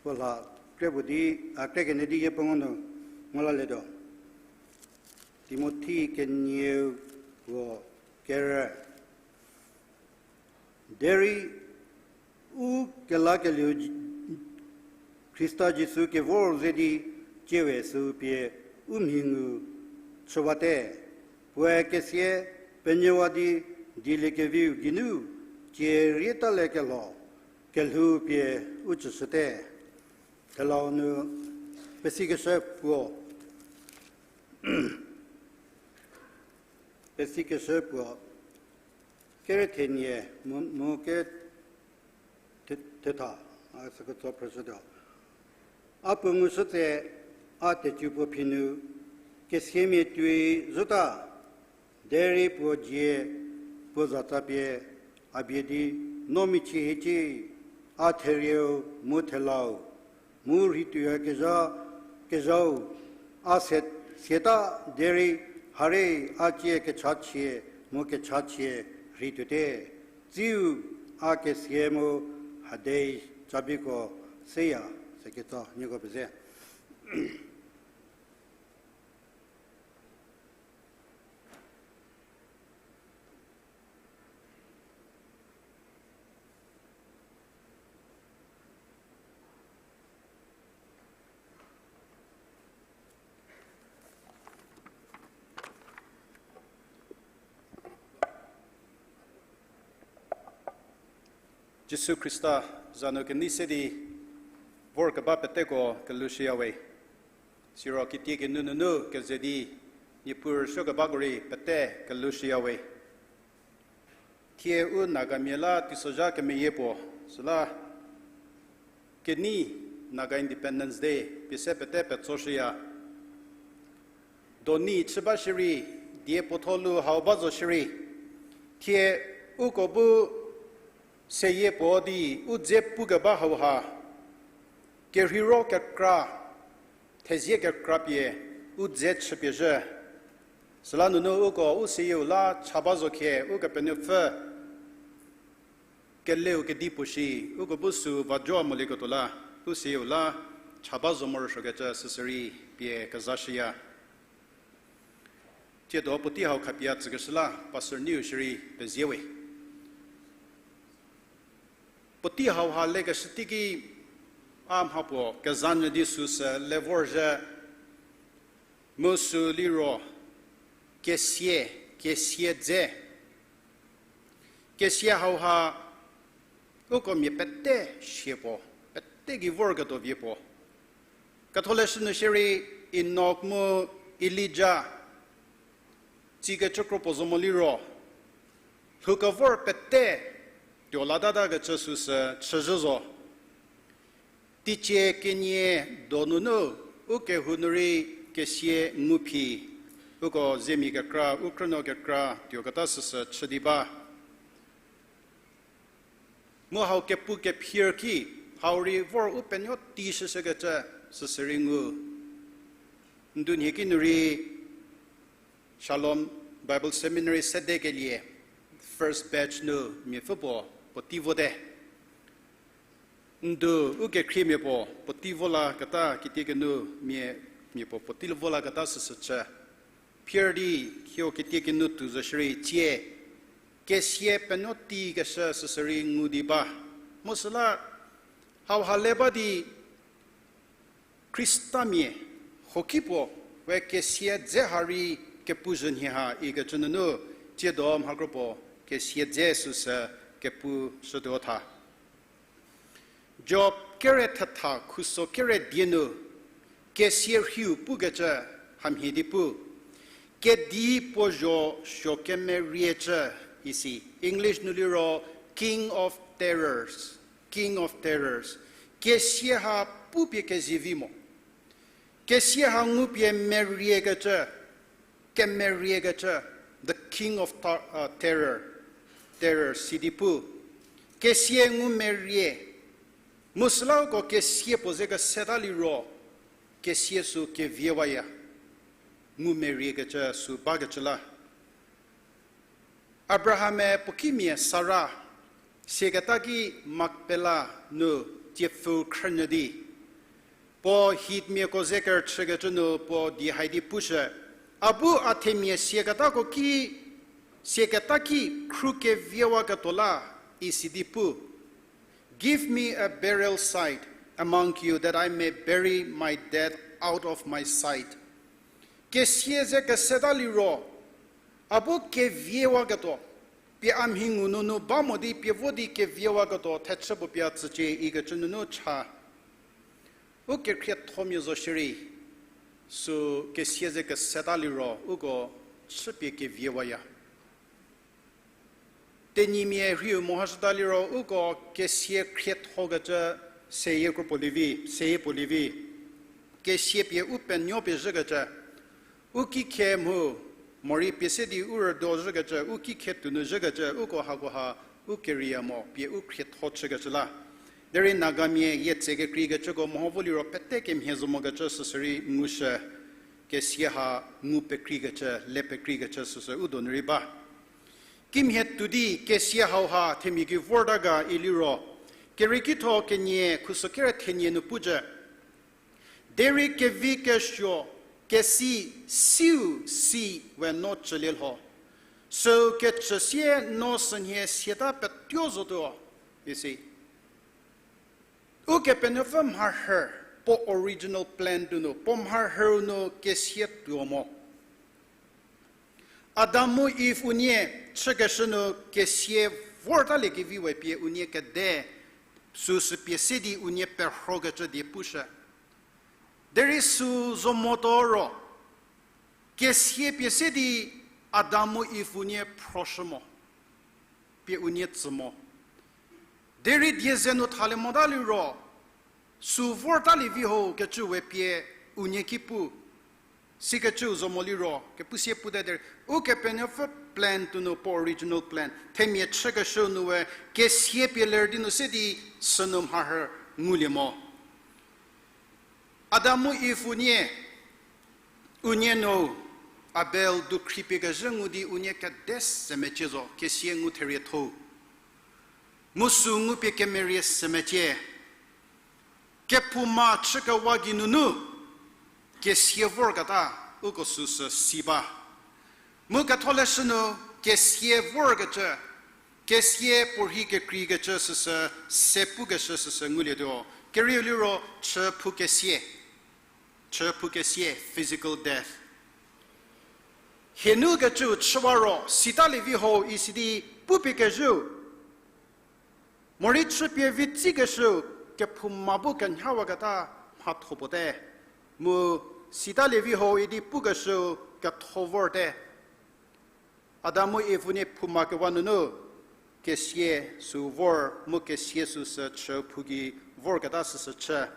puo lha kre puo di, a kre kenie di yie pengo nu ngu lalietuo. Timothi kenieu puo kerü. Derei u kelakelieu Ji-, Khrista Jisu kevor ze di ciewe süu pie u mhi ngu chüwate, puoe kesia penyüwa di dieliekeviu geinu cie rietaliekelho kelhou pie u tsüshüte. Thelau nu pesikeshü puo, pesikeshü puo, kere thenie mu, mu ke the-, thetha, a süketso phrüshütuo. A puo ngushü tse, a tecu puo phi nu, kesiamia tuoi zhüta, derei puo dzie, puo zatsa pie, a bie di, no michie hiecie, a therieu mu thelau, mu rhituoyakezha, kezhau, a se, siata derei, hare a cie kechachie, mu kechachie rhituote. Tsiu a kesia mu hadei cabiko seya, süketso nieko peze. Jisu Khrista za nu kenei se di vorkeba peteko kelushüyawe. Siro kitiekinu nunu keze di Niepuu rüsuokebako rei pete kelushüyawe. Thie u Nagamia la teisozha kemeyie puo, süla kenei Naga Independence Day pie se pete petsoshüya. Doni chü ba shierei, die puotho lu hau ba zo shierei, thie uko bu seyie puo di u dze pukeba hauha, kerheiro kekra, thezie kekra pie u dze chüpie zhü. Süla nunu uko u seyieu la cha ba zo khie Ukepenuopfü keleu kedipuo shi, uko bu sü va jo molieketuo la, u seyieu la cha ba zo morosuokecü süsürei pie kezashüya. Tsiedo puotei hau khapie tsükeshü la pastor niu shierei pezie we. Puotei hauha lekeshü teiki a mhapuo kezanyü di süsü le vorzhü, mu sü liro kesia, kesia dze. Kesia hauha uko mia pete sie puo, pete gei vorketuo vie puo. Ketholeshü nu shierei Enok mu Elija, tsikecü kro puo zo mo liro, lhou kevor pete tuo latatakecü süsü chüzhü zo. Teicie kenie donunu u kehou nu rei kesia nguphi, uko zemia kekra, u krünuo kekra tuoketa süsü chü di ba. Mu hau kepu kephir ki, hau rei vor u penuo tei shüshükecü süsü rei ngu. Ndunhie ki nu rei Shalom Bible Seminary sedekelie first batch nu miapfü puo puotei vote. Ndu u kekhriemia puo puotei vo laketa kitiekinu mia, mia puo puotei vo laketa süsü chü. Phier di hio kitiekinu tuo zo shierei tsie kesia penuo tei keshü süsü rei ngu di ba. Mu süla hauha le ba di Khristamia, hoki puo, we kesia dze ha rei kepu zhü nhie ha ikecü nunu, tsiedo mhakro puo kesia dze süsü kepu shütuo tha. Job kere thetha khuso kere die nu, kesia rhiu pukecü hamhie di pu, kedi puo zho suo kemeriecü isi, English nu liro King of Terrors, King of Terrors. Kesia ha pupie kezivi mo. Kesia ha ngupie meriekecü, kemeriekecü, the king of ter-, uh, terror, terror sidi pu. Kesia ngu merie, mu sülako kesia puo ze keseta liro, kesia sü keviewaya. ngumeriekecü sü bakecü la. Abraham-e puo kimia Sara, siaketa ki Makpela nu tiepfü khrünyü di, puo Hitmiako ze kerüchükecü nu puo die hai di pushü, a bu a themia siaketako ki, siaketa ki khru keviewaketuo la, isi di pu. Give me a burial site among you that I may bury my dead out of my sight. Kesia ze keseta liro, a bu keviewaketuo, pie a mhi ngu nunu ba mo di pie vo di keviewaketuo thechü puo pie a tsücie ikecü nunu cha. U kekhriethomia zo shierei, sü kesia ze keseta liro uko chüpie keviewaya. Tenyimia rhiu mehoshüta liro uko kesia khriethokecü seyie kro puo lievi, seyie puo lievi. Kesia pie u penuo pie zhükecü, u kikhe mhu, morei pie se di u rüdo zhükecü, u kikhe tuonu zhükecü, uko hakoha u keriya mo pie u khrietho chükecü la. Derei Nagamia yie tse kekreikecüko meho vo liro pete kemhie zo mokecü süsürei ngushü, kesia ha ngu pekreikecü, le pekreikecü süsü u donu rei ba. Kimhie tuo di kesia hauha themia ki vorta ga iliro, Kerieki tho kenie khuso kere thenie nu pucü. Derei kevi kesuo, kesi, siu, si, we no cülie lho. Süu kecü sie no sünhie siata petuo zotuo, isi. Ukepenuopfü mharhü, puo original plan tuo nu, puo mharhüu nu kesia tuo mo. Adam mu Iv unie chükeshü nu kesia vortaliekevi we pie unie kede, süsü pie se di unie perhokecü die pushü. Derei sü zo motuo ro, kesia pie se di Adam mu Iv unie phroshü mo, pie unie tsü mo. Derei die ze nu thalie mota liro, sü vortalievi ho kecü we pie unie ki pu. Sikecüu zo mo liro, kepu sie pute derei, Ukepenuopfü plan tuo nu puo original plan, themia chükeshüu nu we, kesia pie ler di nu se di sünu mharhü ngulie mo. Adam mu Iv unie, unie nu Abel dukhri pie kezhü ngu di unie kede se mecie zo, kesia ngu therietho. Mu sü ngu pie kemerie se mecie. Kephouma chükewa geinunu, kesia vorketa, uko süsü si ba. Mu ketholeshü nu, kesia vorkecü, kesia puorhi kekreikecü süsü, se pukeshü süsü ngulietuo. Kerieu liro, chüphou kesia. Chüphou kesia, physical death. Hienu kecüu chüwa ro, sitalievi ho isi di pupie kezhüu. Morei chüpie vi tsikeshüu, kephouma bu kenyhawaketa mhatho puote. Mu sitalievi ho idi pukeshüu ketho vorte. Adam mu Iv unie phouma kewa nunu, kesia sü vor, mu kesia süsü chüphou gei vorketa süsü chü.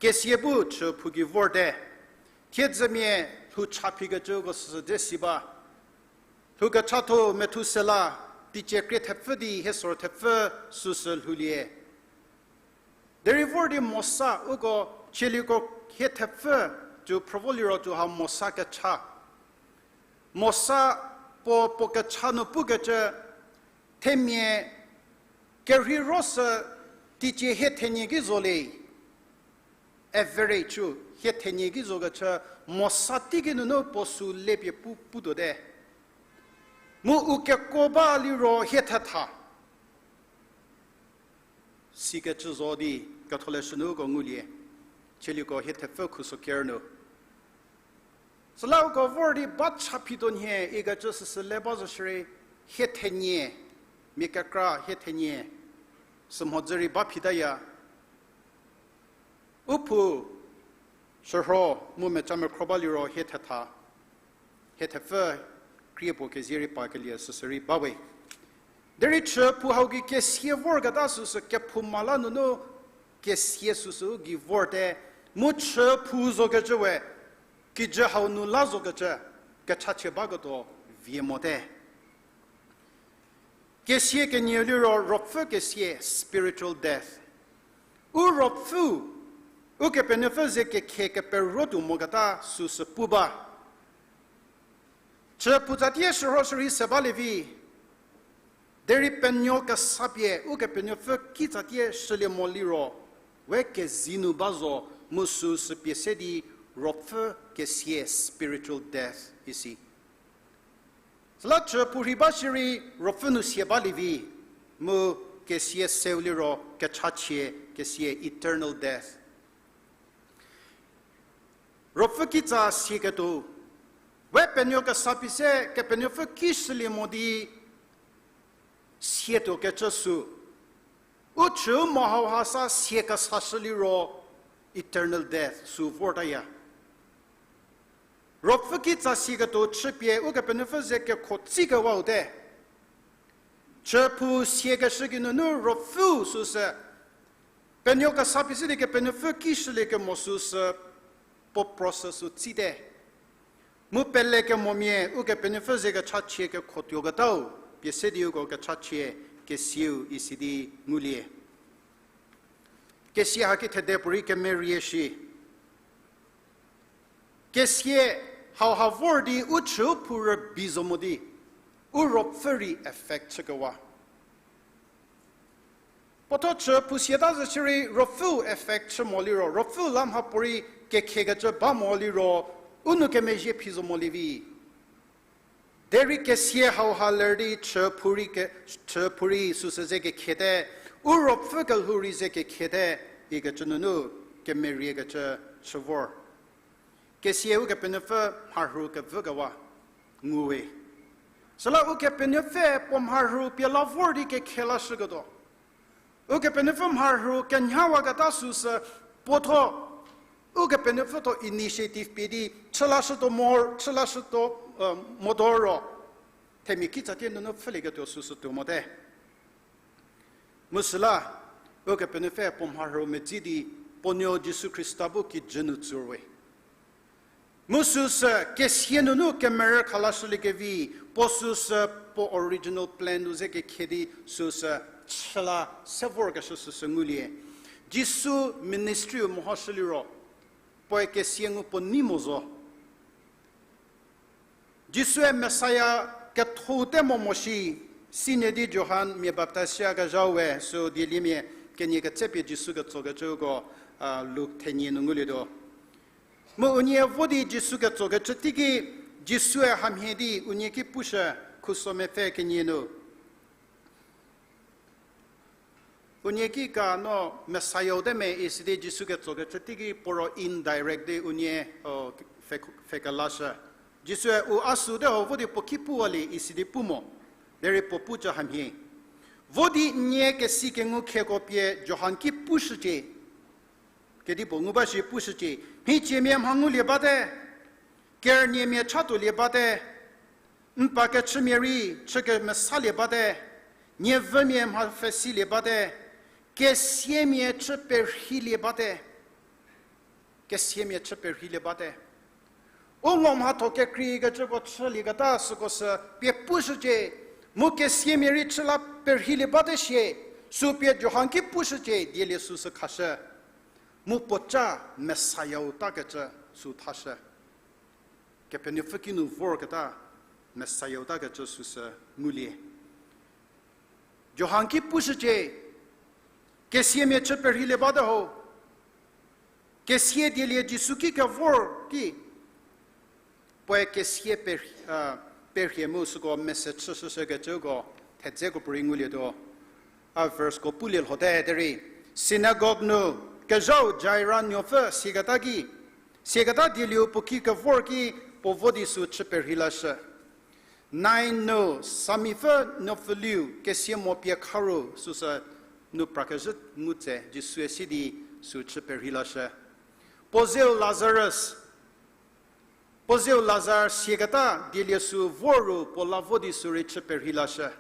Kesia bu chüphou gei vorte. Thiedzümia lhou cha phikecüko süsü dze si ba. Lhou kechatho methu sela, teicie krie thepfü di hie sor thepfü süsü lhoulie. Derei vor di Mosa uko chieliko hie thepfü, cü phrüvo liro cü ha Mosa kecha. Mosa puo puo kecha nu pukecü, themia kerhei ro sü teicie hie thenie ki zo le. Average-u hie thenie ki zokecü, Mosa teiki nunu puo sü lepie pu, putuote. Mu u kekuo ba liro hie thetha. Sikecü zo di ketholeshü nu uko ngulie. Chieliko hie thepfü khuso ker nu. Süla uko vor di ba cha phituo nhie ikecü süsü le ba zo shierei hie thenie, mia kekra hie thenie, sümhodzü rei ba phitaya. U phou, shürho, mu meca mekhro ba liro hie thetha, hie thepfü krie puo kezie rei pakelie süsü rei ba we. Derei chüphou hau gei kesia vorketa süsü kephouma la nunu kesia süsü u gei vorte, mu chüphou zokecü we, kijü hau nu la zokecü, kechachie baketuo vie mote. Kesia kenieu liro ruopfü kesia, spiritual death. U ruopfü, Ukepenuopfü ze kekhe keperotuo moketa süsü pu ba. Chü phu tsatie shürhoshü rei se balie vi, derei penuo kesa pie Ukepenuopfü kitsatie shülie mo liro, we kezei nu ba zo, mu süu sü pie se di ruopfü kesia, spiritual death isi. Süla chü phu rhei ba shierei ruopfü nu sia balie vi, mu kesia seu liro kechachie, kesia eternal death. Ruopfü kitsa sieketuo, we penuo kesa pie se Kepenuopfü ki shülie mo di siatuo kecü sü. U chü u mo hauha sa sia kesashü liro eternal death sü vortaya. Ruopfü kitsa sieketuo chüpie Ukepenuopfü ze kekho tsükewau te. Chü phu siakeshü geinunu ruopfüu süsü, penuo kesa pie se di Kepenuopfü ki shülie kemo süsü, puo process sü tsite. Mu pelekemomia Ukepenuopfü ze kechachie kekhotuoketau pie se di uko kechachie kesiau isi di ngulie. Kesia haki thede puorei kemerie shi. Kesia hauha vor di u chü u phu rübei zo mo di, u ruopfü rei affect chükewa. Puotho chü phu siata zo shierei ruopfüu affect chü mo liro, ruopfüu la mhapuorei kekhiekecü ba mo liro, u nou kemezhie phi zo molie vi. Derei kesia hauha ler di chü phu rei ke, chü phu rei süsü ze kekhiete, u ruopfü kelhou rei ze kekhiete, ikecü nunu kemeriekecü chü vor. Kesia Ukepenuopfü mharhü kevükewa nguwe. Süla Ukepenuopfü puo mharhü pie la vor di kekhie lashüketuo. Ukepenuopfü mharhü kenyhawaketa süsü puotho, Ukepenuopfü tho initiative pie di chü lashütuo mo, chü lashütuo, motuo ro, themia kitsatie nunu pfhülieketuo süsü tuo mote. Mu süla, Ukepenuopfü puo mharhü medzi di, puo nuo Jisu Khrista bu kijü nu tsurwe. Mu süsü kesia nunu kemerü khalashüliekevi, puo süsü puo original plan nu ze kekhie di süsü chü la se vorkeshü süsü ngulie. Jisu ministry-u mehoshü liro, puoe kesia ngu puo nei mo zo. Jisue Messiah ketho te mo mo shi, sinyü di Johan mia baptaiz shiyakezhau we sü dieliemia kenie ketsepie Jisu ketsokecüko, Luk thenie nu ngulietuo. Mu unie vo di Jisu ketsokecü teiki, Jisue hamhie di unie ki pushü, khuso mepfü kenie nu. Unie ki ka no Messiah-u te me isidi Jisu ketsokecü teiki puo ro indirect di unie, o, pfhe, pfhe kelashü. Jisue u a sü te ho vo di puo ki puwalie isidi pu mo. Derei puo pucü hamhie. Vo di nie kesi kengu khieko pie Johan ki pushücie. Kedipuo ngu ba shi pushücie. Mhiciemia mha ngulie bate. Kerüniemia chatuolie bate. N pa kechümia rei chü kemesalie bate, nievümia mha pfhesilie bate, kesiamia chü perheilie bate, kesiamia chü perheilie bate. U ngo mhatho kekreikecüko chülieketa süko sü pie pushücie, mu kesiamia rei chü la perheilie bate shie, sü pie Johan ki pushücie dielie süsü khashü. Mu puoca Messiah-u takecü sü thashü. Kepenuopfü kinu vorketa Messiah-u takecü süsü ngulie. Johan ki pushücie, kesiamia chü perheilie bate ho. Kesia dielie Jisu ki kevor ki, puoe kesia per-, a, perhie mu süko message chüshükecüko thedzeko puorei ngulietuo. A verse-ko pulie lhote derei, synagogue nu kezhau Jaira nuopfü siaketa ki, siaketa dielieu puo ki kevor ki puo vo di sü chü perhei lashü. Nain nu samipfü nuopfüliu kesia mo pie kharu süsü nu prakezhü ngu tse Jisue si di sü chü perhei lashü. Puo zeu Lazarus, puo zeu Lazar siaketa dielie sü vor ru puo la vo di sü rei chü perhei lashü.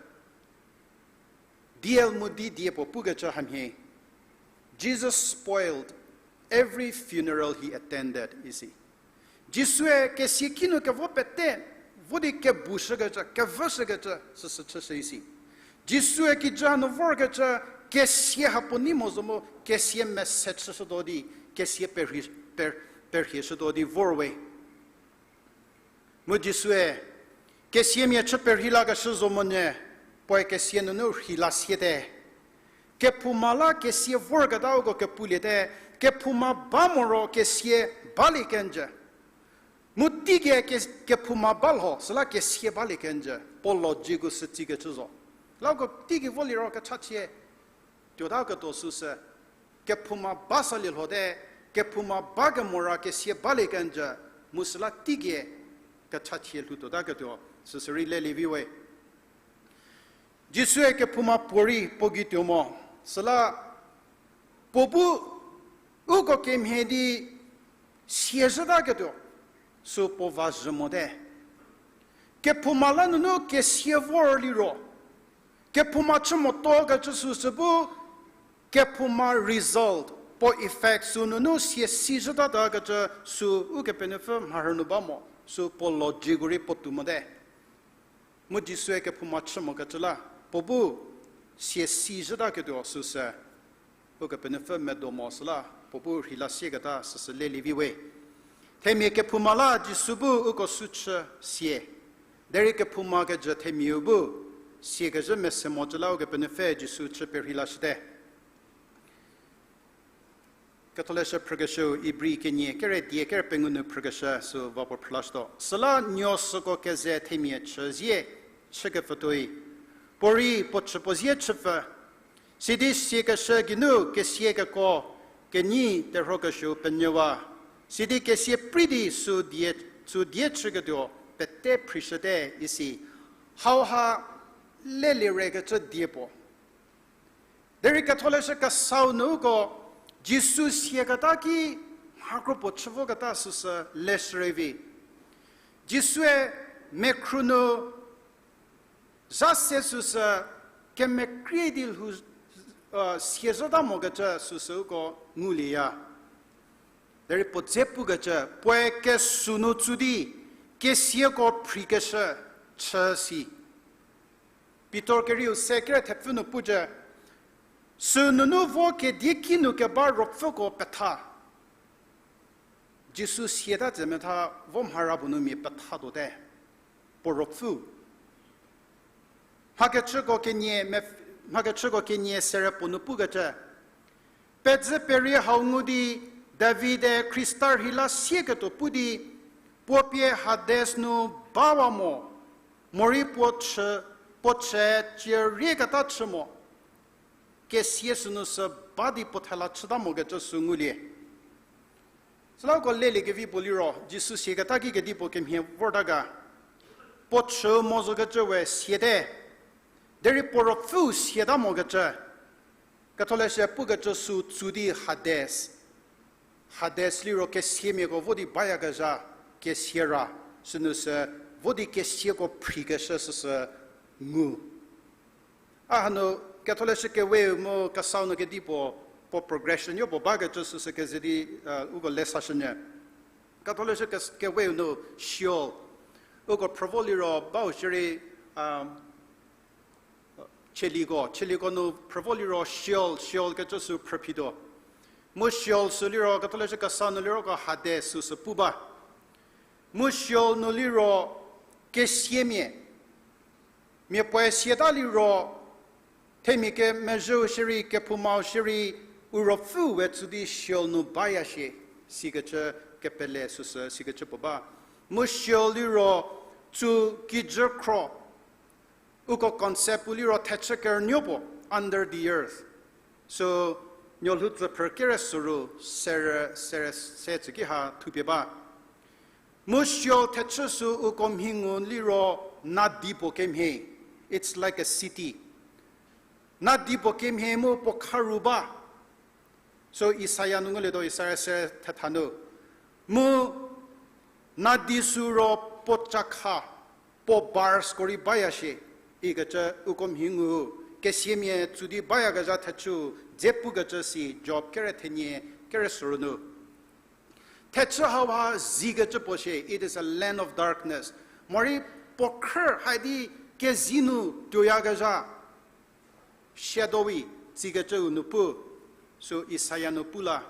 D L Moody die puo pukecü hamhie, Jesus spoiled every funeral he attended, isi. Jisue kesia kinu kevo pete, vo di kebushükecü, kevüshükecü, süsü chüshü isi. Jisue kijü hanu vorkecü, kesia ha puo nei mo zo mu, kesia message chüshütuo di, kesia perhie, per, perhieshütuo di vor we. Mu Jisue, Kesiamia chü perhei lakeshü zo monyü, puoe kesia nunu rhei la siete. Kephouma la kesia vorketa uko kepuliete, kephouma ba moro kesia balie kenjü. Mu teigei ke-, kephouma ba lho, süla kesia balie kenjü. Puo logic-u sü tsikecü zo. La uko teigei vo liro kechachie tuota ketuo süsü. Kephouma ba salie lhote, kephouma ba kemora kesia balie kenjü, mu süla teigei kechachie lhou tuota ketuo süsü rei lelie vi we. Jisue kephouma puorei puo gei tuo mo, süla puo bu uko kemhie di sia zhüta ketuo, sü puo va zhü mote. Kephouma la nunu kesia vor liro, kephouma chü motuo kecü süsü bu, kephouma result, puo effect sü nunu sia si zhütata kecü sü Ukepenuopfü mharhü nu ba mo, sü puo logic-u rei puo tuo mote. Mu Jisue kephouma chü mokecü la, puo bu sia si zhüta ketuo süsü, Ukepenuopfü medo mo süla, puo bu rhei la sieketa süsü lelie vi we. Themia kephouma la Jisu bu uko sü chü sie. Derei kephouma kejü themiau bu, siakezhü mese mocü la Ukepenuopfü Jisu chü perhei lashüte. Ketholeshü phrükeshüu Ibri kenie kere die kere pengou nu phrükeshü sü va puo phrülashütuo. Süla nuo süko keze themia chüzie chükepfü tuoi, puorei puo chü puo zie chüpfü. Sidi siakeshü geinu kesia keko kenyi terhuokesuou penyüwa. Sidi kesia prei di sü die, sü die chüketuo pete phrishüte isi. Hauha lelie rekecü die puo. Derei Ketholeshü Kesau nu uko Jisu siaketa ki mhakro puo chü voketa süsü leshüre vi. Jisue mekhru nu zha se süsü kemekrie di lhou, sia zhüta mokecü süsü uko ngulieya. Derei puo dze pukecü, puoe kesü nu tsu di, kesiako phrikeshü chü si. Pitor kerieu se kere thepfü nu pucü, sü nunu vo kedieki nu keba ruopfüko petha. Jisu siata tse metha vo mhara puo nu mia petha tuote. Puo ruopfü. Mhakechüko kenie, mhakechüko kenie sere puo nu pukecü, pedzü perie hau ngu di David-e Khrista rhei la sieketuo pu di, puo pie Hades nu bawa mo, morei puo chü, puo chü cie rieketa chü mo. Kesia sünu sü ba di puo thela chüta mokecü sü ngulie. Süla uko leliekevi puo liro, Jisu siaketa ki kedipuo kemhie vorta ga. Puo chü mo zokecü we siate. Derei puo ruopfüu siata mokecü. Ketholeshü pukecü sü tsu di Hades. Hades liro kesiamiako vo di bayakezha, kesia ra, sünu sü vo di kesiako phrikeshü süsü ngu. A hanu Ketholeshü Keweu mu Kesau nu kedipuo, puo progression yo puo bakecü süsü keze di, uko le sashünyü. Ketholeshü ke-, Keweu nu Sheol. Uko phrüvo liro bau shierei, a, Chieliko, Chieliko nu phrüvo liro Sheol, Sheol kecü sü phrüphituo. Mu Sheol sü liro, Ketholeshü Kesau nu liro ko Hades süsü pu ba. Mu Sheol nu liro kesiamia. Mia puoe siata liro, themia kemezhüu shierei, kephoumau shierei, u ruopfüu we tsu di Sheol nu baya shie, sikecü kepele süsü, sikecü puo ba. Mu Sheol liro, tsu kijü khro, uko concept u liro thechü kerünuo puo, under the earth. Sü nuolhou tsüphrü kere soru, serü, serü se tsü ki ha thupie ba. Mu Sheol thechü sü uko mhi ngu liro nadi puo kemhie. It's like a city. Nadi puo kemhie mu puo kharu ba. So Isaia nu ngulietuo, Isaia se thetha nu. Mu nadi sü ro puo cakha, puo bars ko rei baya shie, ikecü uko mhi ngu, kesiamia tsu di bayakezha thechü, dze pukecü si Job kere thenie, kere soru nu. Thechü hauha zikecü puo shie, it is a land of darkness. Morei puo khrü haidi kezei nu tuoyakezha, shadowy, tsikecüu nu pu, sü Isaia nu pu la.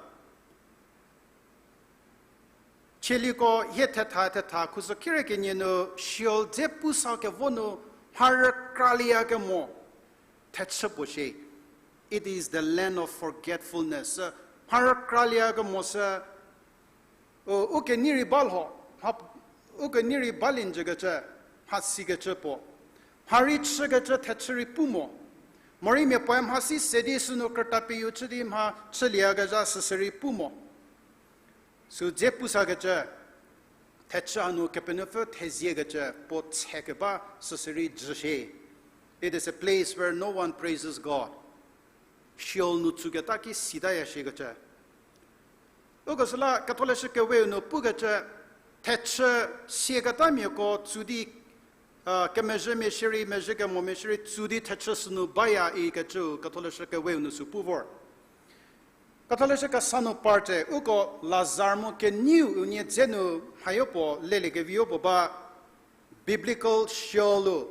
Sieliko hie thetha thetha khusü kere kenie nu Sheol dze pusa kevo nu mha rükralieyakemo thechü puo shie. It is the land of forgetfulness. Mha rükralieyakemo sü, u, u kenei rei ba lho, mha, u kenei rei balie njükecü, mha sikecü puo. Mha rei chükecü thechü rei pu mo. Morei mia puoe mhasi se di sünu krüta pie yu chü di mha chülieyakezha süsü rei pu mo. Sü dze pusakecü, thechü hanu Kepenuopfü theziekecü puo tse keba süsü rei jü shie. It is a place where no one praises God. Sheol nu tsuketa ki sitaya shiekecü. Uko süla Ketholeshü Keweu nu pukecü, thechü siaketamiako tsü di, a, kemezhümia shierei, mezhü kemomia shierei tsü di thechü sünu baya ikecüu Ketholeshü Keweu nu sü pu vor. Ketholeshü Kesa nu parte, uko Lazar mu kenieu unie dze nu mhayo puo, leliekeviyo puo ba, biblical Sheol-u,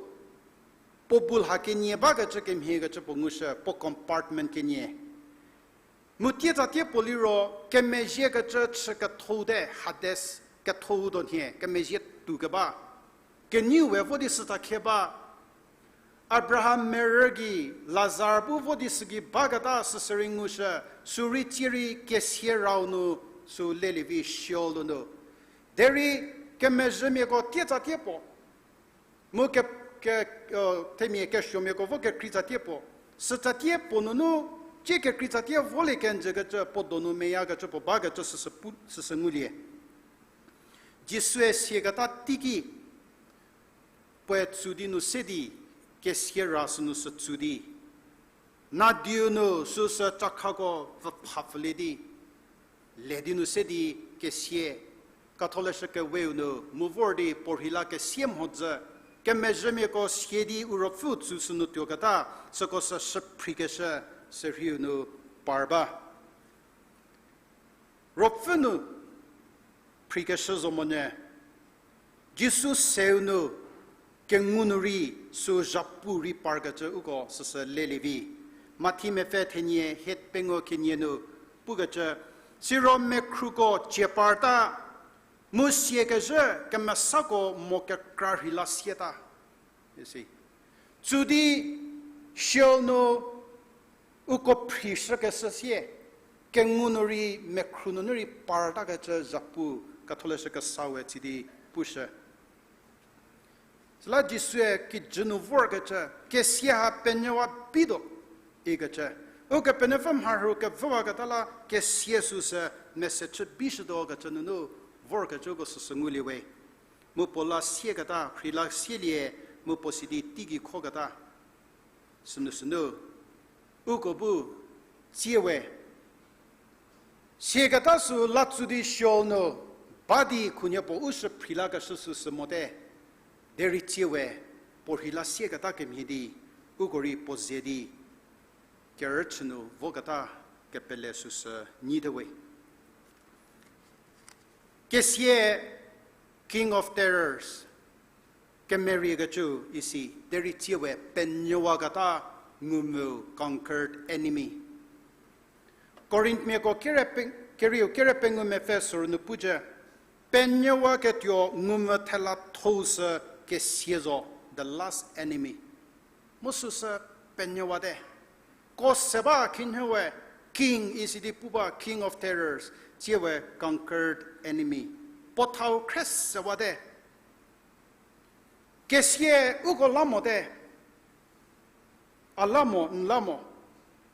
puo bu lha kenie bakecü kemhiekecü puo ngushü, puo compartment kenie. Mu tiezatie puo liro, kemezhiekecü chü ketho te, Hades, ketho do nhie, kemezhie tou keba. Kenieu we vo di süta khie ba. Abraham merü gei Lazar bu vo di sügei baketa süsü rei ngushü, sü rei tsie rei kesia rau nu sü lelievi Sheol nu. Derei kemezhümiako tiezatie puo. Mu ke, ke, themia kesuomiako vo kekreitsatie puo. Sütsatie puo nunu, tsie kekreitsatie volie kenjükecü puo donu meyakecü puo bakecü süsü pu, süsü ngulie. Jisue siaketa teiki, puoe tsü di nu se di, kesia ra sünu sü tsü di. Nadiu nu süsü chakhako pfüphapfülie di, le di nu se di kesia, Ketholeshü Keweu nu mu vor di puo rheila kesia mhodzü, kemezhümiako sia di u ruopfüu tsü sünu tuoketa, süko sü shüphrikeshü, sürheiu nu par ba. Ruopfü nu phrikeshü zo monyü, Jisu seu nu kengu nu rei sü zhapu rei parkecü uko süsü lelievi. Mathi mepfü thenie hie pengou kenie nu pukecü, siro mekhruko cie parta, mu siakezhü kemesako mo kekra rheila siata. Isi. Tsü di Sheol nu uko phrishükeshü sie, kengu nu rei mekhru nunu rei partakecü zhapu Ketholeshü Kesa we tsü di pushü. Süla Jisue kijü nu vorkecü, kesia ha penuowa bituo, ikecü. Ukepenuopfü mharhü kevüwaketa la kesia süsü mese chü bishütuokecü nunu vorkecüko süsü ngulie we. Mu puo la siaketa, rheila sielie, mu puo sidi teigei khoketa. Sünu sünu, uko bu tsie we. Siaketa sü la tsü di Sheol nu, ba di khunhie puo u shü phrila keshü süsü mote. Derei tsie we, puo rheila siaketa kemhie di, uko rei puo ze di, kerüchü nu voketa kepele süsü nyite we. Kesia, King of Terrors, kemeriekecü isi, derei tsie we penuowaketa ngumvü, conquered enemy. Korinthmiako kere pe-, kerieu kere pengou mepfü sorü nu pucü, penuowaketuo ngumvü thela thou sü kesia zo, the last enemy. Mu süsü penuowate. Ko se ba khinhie we king isi di pu ba, King of Terrors, tsie we conquered enemy. Puo thau khre sewate. Kesia uko la mote. A la mo, n la mo.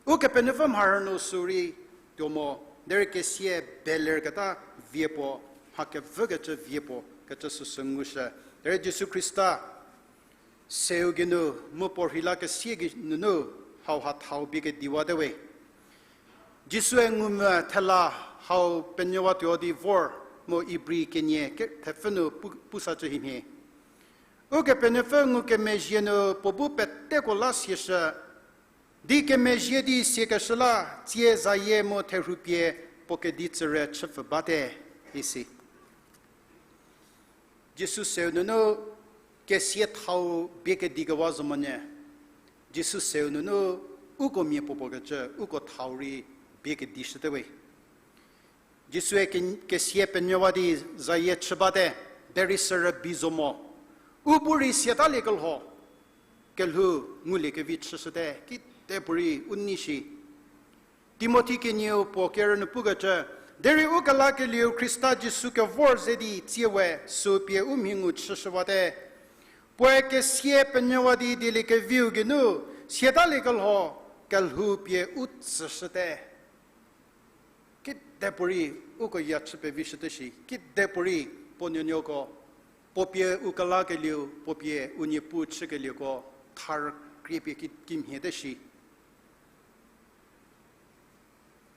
Ukepenuopfü mharhü nu sü rei tuo mo, derei kesia belerketa vie puo, mha kevükecü vie puo kecü süsü ngushü. Derei Jisu Khrista seu geinu mu puo rheila kesia geinunu hauha thau bie kediwate we. Jisue ngumvü thela hau penuowatuo di vor mu Ibri kenie ke-, thepfü nu pu-, pusacü himhie. Ukepenuopfü ngukemezhie nu puo bu peteko la siashü, di kemezhie di siakeshü la tsie zayie mu therhupie puo kedi tsüre chüpfü bate, isi. Jisu seu nunu kesia thau bie kedikewa zo monyü. Jisu seu nunu uko mia puo puo kecü, uko thau rei bie kedishüte we. Jisue ke-, kesia penyüwa di zayie chü bate, derei sü rübei zo mo. U bu rei siatalie kelho, kelhou nguliekevi chüshüte, kidepuorei u nei shi. Timothi kenieu puo kerü nu pukecü, derei u kelakelieu Khrista Jisu kevor ze di tsie we, sü pie u mhi ngu chüshüwate. Puoe kesia penyüwa di dieliekeviu geinu, siatalie kelho, kelhou pie u tsüshüte. Kidepuorei uko ya chü pevishüte shi, kidepuorei puo nuonuoko, puo pie u kelakelieu, puo pie u niepu chükelieko, thar krie pie ki, kimhiete shi.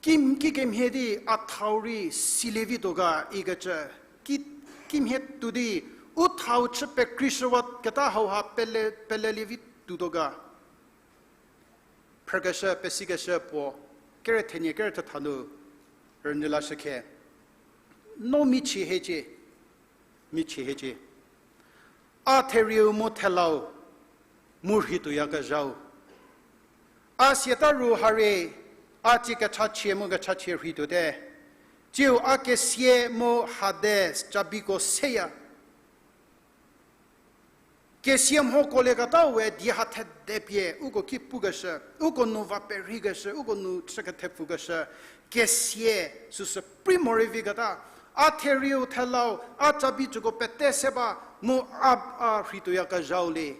Kim-, kikemhie di a thau rei silie vituo ga ikecü, ki, kimhie tuo di u thau chü pekreishüwaketa hauha pele, pelelie vi tuotuo ga. Phrükeshü, pesikeshü puo, kere thenie, kere thetha nu rünyü lashü khe. No michie hiecie, michie hiecie. A therieu mu thelau, mu rhituoyakezhau. A siata ru harie, a tsie kechachie mu kechachie rhituote. Tsiu a kesia mu Hades cabiko seya. Kesia mhokuolieketau we die ha thede pie uko ki pukeshü, uko nu va perheikeshü, uko nu chü kethepfukeshü, kesia süsü pri morei viketa, a therieu thelau, a cabi cüko pete se ba, mu a, a rhituoyakezhau le,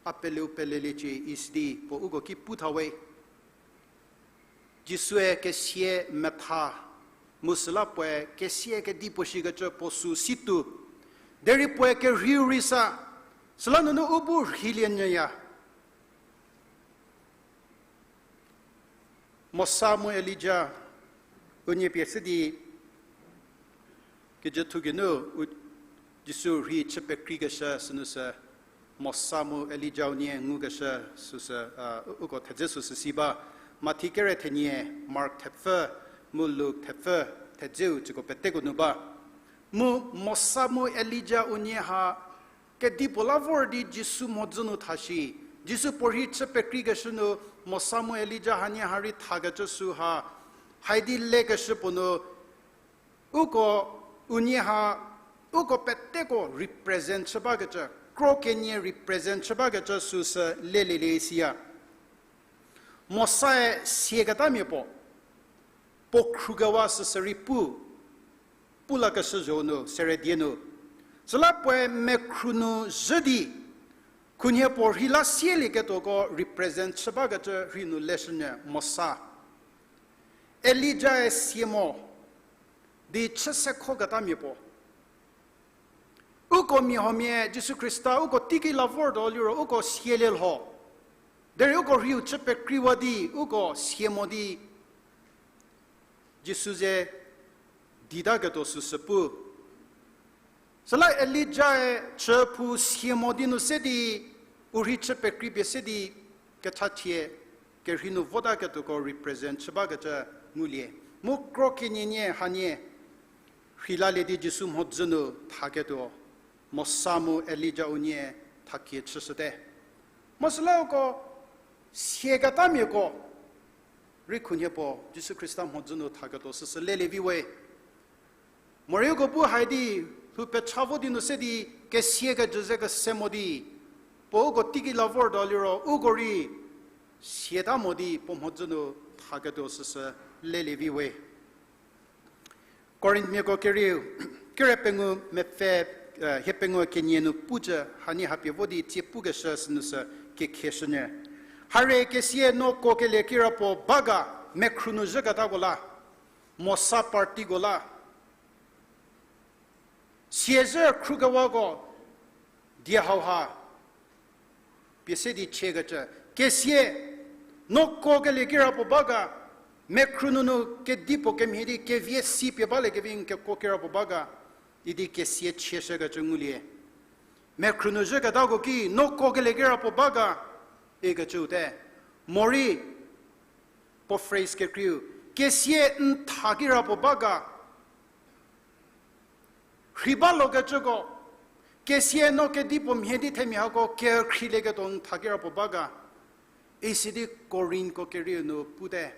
a peleu peleliecie isi di puo uko ki pu tha we. Jisue kesia metha, mu süla puoe kesia kedipuo shikecü puo sü si tuo. Derei puoe kerheiu rei sa, süla nunu u bu rheilie nyüya. Mosa mu Elija unie pie se di kijüthu geinu u, Jisu rhei chü pekreikeshü sünu sü, Mosa mu Elija unie ngukeshü süsü, a, u-, uko thedze süsü si ba. Mathi kere thenie, Mark thepfü, mu Luk thepfü, thedzeu cüko peteko nu ba. Mu Mosa mu Elija unie ha kedipuo la vor di Jisu mhodzü nu tha shi. Jisu puo rhei chü pekreikeshü nu Mosa mu Elija hanie ha rei thakecü sü ha, haidi lekeshü puo nu, uko unie ha, uko peteko represent chü bakecü, kro kenie represent chü bakecü süsü lelielie siya. Mosae siaketamia puo, puo khrukewa süsü rei pu, pu lakeshü zho nu, sere die nu. Süla puoe mekhru nu zhü di, khunhie puo rhei la sielieketuoko represent chü bakecü rhei nu leshünyü Mosa. Elijae sia mo, di chü sekhoketamia puo. Uko mia huomia Jisu Khrista uko teiki la vortuo liro uko sielie lho. Derei uko rheiu chü pekreiwa di uko sia mo di Jisu ze ditaketuo süsü pu. Süla Elijae chüphou sia mo di nu se di, u rhei chü pekreipie se di, kechachie, kerhei nu votaketuoko represent chü bakecü ngulie. Mu kro kenie nie hanie, rhei lalie di Jisu mhodzü nu thaketuo, Mosa mu Elija unie thakie chüshüte. Mu süla uko siaketamiako, rei khunhie puo Jisu Khrista mhodzü nu thaketuo süsü lelie vi we. Morei uko bu hai di, lhou pecha vo di nu se di, kesia kejü ze kese mo di, puo uko teiki la vortuo liro, uko rei siata mo di puo mhodzü nu thaketuo süsü lelie vi we. Korinthmiako kerieu, kere pengou mepfü, eh, hie pengou kenie nu pucü hanie hapie vo di tsie pukeshü sünu sü kekhieshünyü. Harie kesia no kuokelie kirapuo ba ga, mekhru nu zhüketako la, Mosa partyko la. Siazhü khrukewako die hauha pie se di chiekecü. Kesia no kuokelie kirapuo ba ga, mekhru nunu kedipuo kemhie di kevie si pie baliekevi n kekuo kirapuo ba ga, idi kesia chieshükecü ngulie. Mekhru nu zhüketako ki no kuokelie kirapuo ba ga, ikecüu te. Morei, puo phrase kekreiu, kesia n tha kirapuo ba ga, rhei balokecüko, kesia no kedipuo mhie di themia hako kekhrielieketuo n tha kirapuo ba ga, isi di Korinthko kerieu nu pute.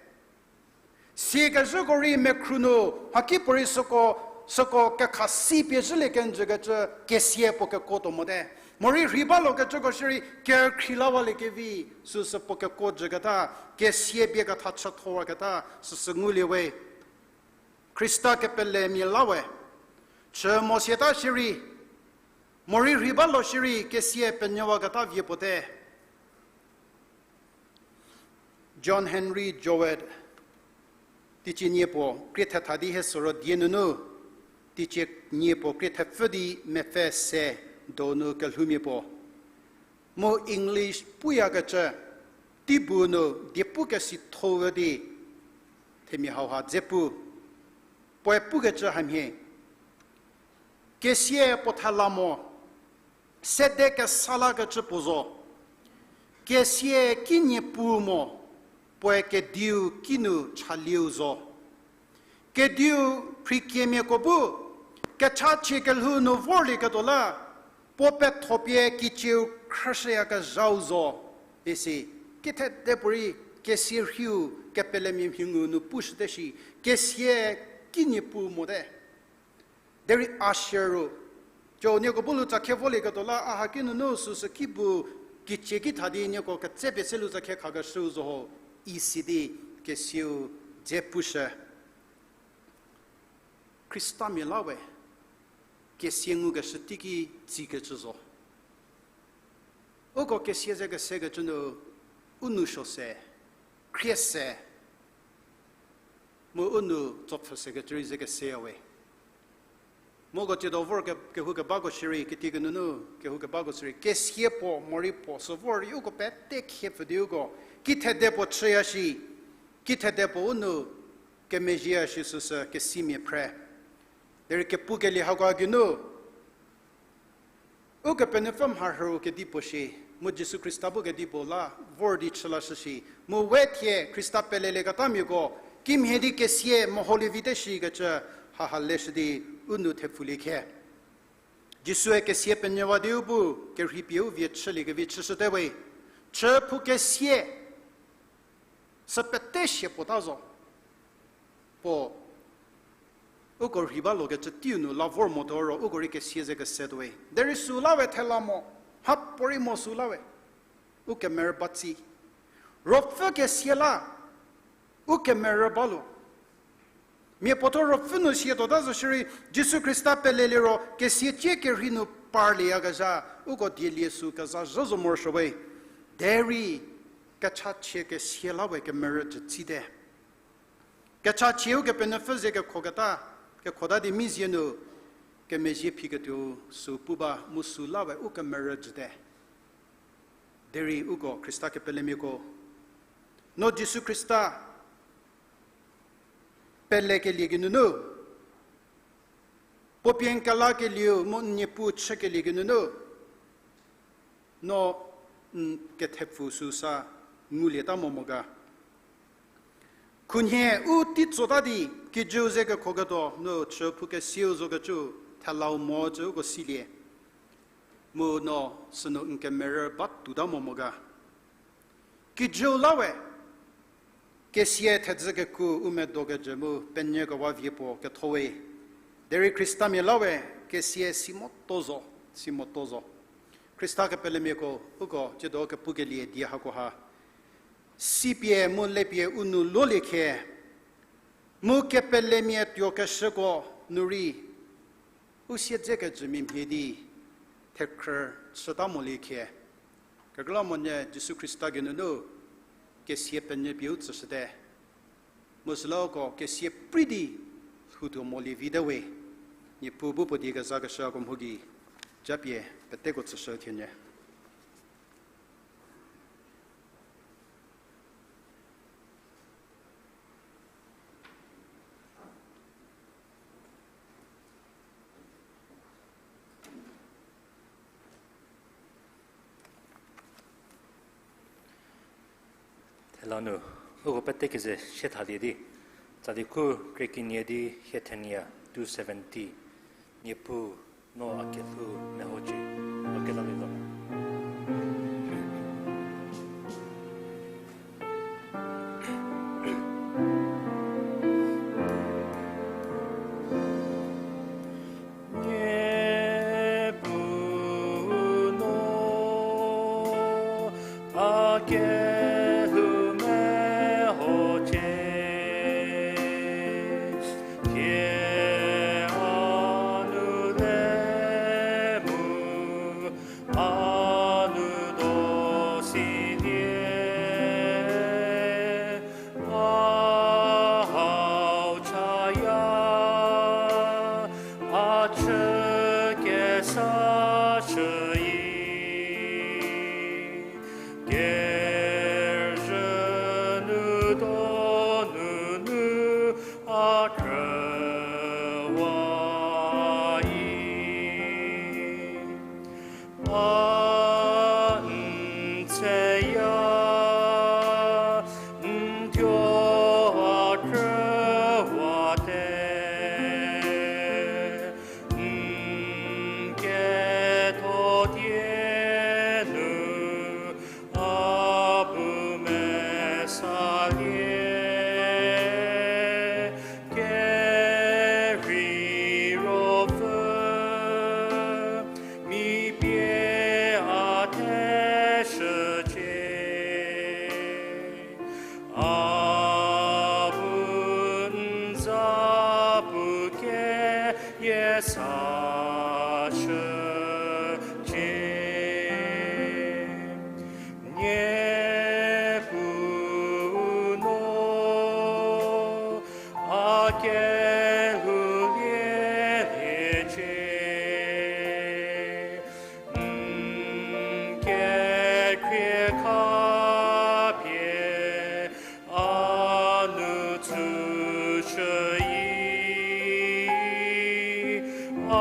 Sikezhüko rei mekhru nu, mhakipuorei süko, süko kekhasi pie zhülie kenjükecü kesia puo kekuo tuo mote. Morei rhei balokecüko shierei kerkhrie lawalie kevi, süsü puo kekuo jüketa, kesia pie ketha chüthowaketa, süsü ngulie we. Khrista kepelemia la we. Chü mo siata shierei, morei rhei balo shierei kesia penyüwaketa vie puo te. John Henry Jowett, teicie nie puo krie thetha di hie süro die nunu, teicie nie puo krie thepfü di mepfü se donu kelhoumia puo. Mu English puyakecü, teibu nu diepukesitho-u di, themia hauha dze pu, puoe pukecü hamhie. Kesia puo thela mo, sede kesa lakecü puo zo. Kesia kinyi pu mo, puoe kediu kinu chalieu zo. Kediu phrikiemiako bu, kechachie kelhou nu vorlieketuo la, puo pethopie kicieu khrüshüyakezhau zo, isi, kithede puorei kesia rhiu kepelemia mhingu nu pushüte shi, kesia kinyi pu mote. Derei a shieru, co nieko bu lu tsakhie volieketuo la, a haki nunu süsü ki bu kicie ki tha di nieko ketsepie se lu tsakhie khakeshüu zo ho, isi di kesiau dze pushü. Khristamia la we, kesia ngukeshü teiki tsikecü zo. Uko kesia ze kesekecü nu, u nou suo se, khrie se, mu u nou tsopfhü sekecü rei ze keseya we. Mu uko tsiedo vor ke-, kehou kebako shierei, kitiekinu nu kehou kebako shierei, kesia puo, morei puo, sü vor rei uko pete khiepfü di uko, kithede puo chüya shi, kithede puo u nou kemezhieya shi süsü kesimia phre. Derei kepukelie hako geinu, Ukepenuopfü mharhüu kedipuo shi, mu Jisu Khrista bu kedipuo la vor di chü lashü shi, mu we thie Khrista pelelieketamiako, kimhie di kesia meholie vite shikecü, haha leshü di u nou thepfulie khe. Jisue kesia penyüwa di u bu, kerhei pie u vie chüliekevi chüshüte we, chü phou kesia, sü pete sie puo ta zo. Puo, uko rhei balokecü teiu nu la vor motuo ro, uko rei kesia ze kese tuo we. Derei süla we thela mo, mhapuorei mo süla we. U kemerü ba tsi. Ruopfü kesia la, u kemerü ba lo. Mia puotho ruopfü nu sie tuota zo shierei, Jisu Khrista peleliero, kesia cie kerhei nu parlieyakezha, uko dielie sü kezha zhü zo morosuo we. Derei, kechachie kesia la we kemerü jü tsite. Kechachie Ukepenuopfü ze kekhoketa, kekhota di mi zie nu, kemezhie phiketuo sü pu ba mu süla we u kemerü jüte. Derei uko Khrista kepelemiako, no Jisu Khrista pelekelie geinunu, puo pie n kelakelieu mu n Niepuu chükelie geinunu, no n kethepfu süsa ngulieta mo mo ga. Khunhie u teitsota di, kijüu ze kekhoketuo nu chü phou kesiau zokecü thelau mocü uko silie. Mu no sünu n kemerü ba touta mo mo ga. Kijüu la we, kesia thedzü keku u medo kejü mu penyükewa vie puo ketho we. Derei Khristamia la we, kesia si moto zo, si moto zo. Khrista kepelemiako, uko tsiedo kepukelie die hakoha, sipie mu lepie u nou lolie khe, mu kepelemia tuokeshüko nu rei, u siedzekejümia mhie di thekhrü chüta molie khe. Kekreilamonyü Jisu Khrista geinunu kesia penyü pie u tsüshüte. Mu süla uko kesia prei di lhoutuo molie vite we. Niepuu bu puo die kezakeshüko mho gei japie peteko tsüshü thienyü. Thela nu, uko pete keze sie thalie di, tsali khu krie kenie di hie thenie two seventy, Niepuu no a kelhou mehocie, a kelhou meho. Kelhou mehocie, thie a nu le mu, a nu do silie, a hau chaya, a chü kesa shüyi. Kerüzhü nu do nunu a krüwa i. A n tseya, n tuo a krüwate, n ketho tie nu a bu mesalie, kerhei ruopfü mi pie a theshücie. A bu n za pu keyie sa shücie. Niepuu no a kelhou lieliecie, n kekhrie khapie a nu tsushüyi, a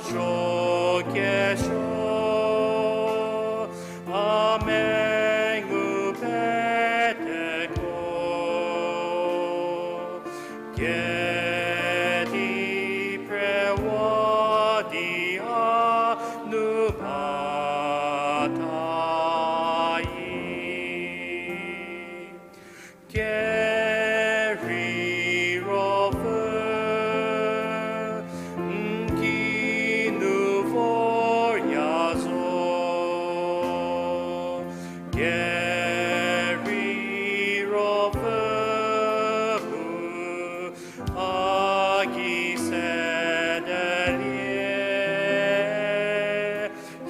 zho kesuo, a mengu peteko, kedi phrewa di a nu bathayi. Kerhei ruopfü n kinu vorya zo, kerhei ruopfü bu a gei sedelie,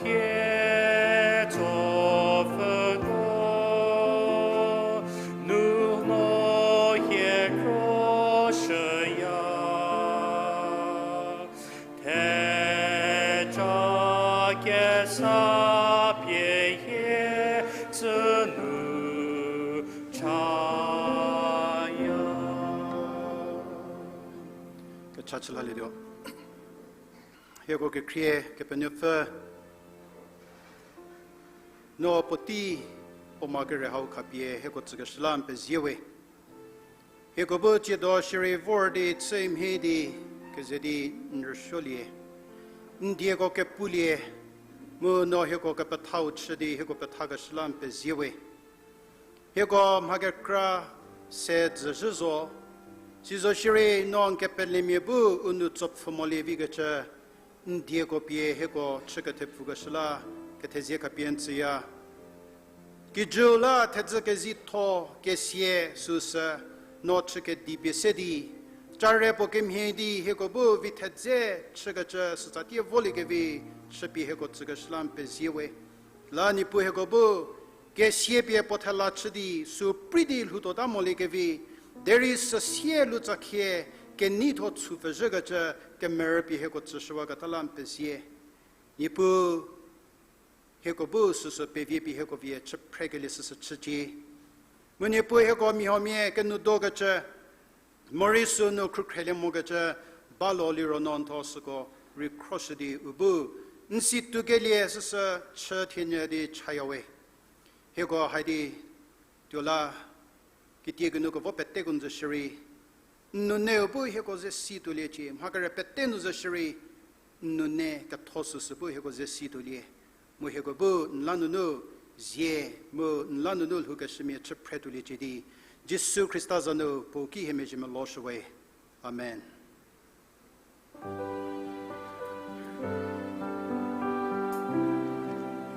thie tsopfhüko nu no hie khroshüya, theja kesa pie hie tsü nu chaya. Kecha chülalietuo. Hieko kekhrie Kepenuopfü, no puotei puo ma kere hau khapie hieko tsükeshü la n pezie we. Hieko bu tsiedo shierei vor di chü mhie di keze di n rüsuolie, n dieko kepulie, mu no hieko kepethau chü di hieko pethakeshü la n pezie we. Hieko mha kekra se dzüzhü zo, sizo shierei no n kepelemia bu u nou tsopfhü molie vikecü, n dieko pie hieko chü kethepfukeshü la kethezie khapie n tsüya. Kijüu la thedzü kezitho kesia süsü no chü kedipie se di, care puo kemhie di hieko bu vi thedze chükecü sütsatie voliekevi chüpie hieko tsükeshü la n pezie we. La Niepuu hieko bu kesia pie puo thela chü di sü prei di lhoutuota moliekevi, derei süsie lutsakhie keneitho chü pfhüzhükecü kemerü pie hieko tsüshüwaketa la n pezie. Niepuu, hieko bu süsü pevie pie hieko vie chü phrekelie süsü chücie. Mu Niepuu hieko mia huomia kenoudokecü, morei sü nu khrükhrelie mokecü balo liro no n thuo süko rei khroshü di u bu n si tuokelie süsü chü thienyü di chaya we. Hieko haidi tuo la, kitiekinu kevo peteko nu zo shierei, n nuneu bu hieko ze si tuoliecie, mha kere pete nu zo shierei, n nune ketho süsü bu hieko ze si tuolie. Mu hieko bu n la nunu zie, mu n la nunu lhoukeshümia chü phre tuoliecie di, Jisu Khrista za nu puo ki hie mezhie meloshü we. Amen.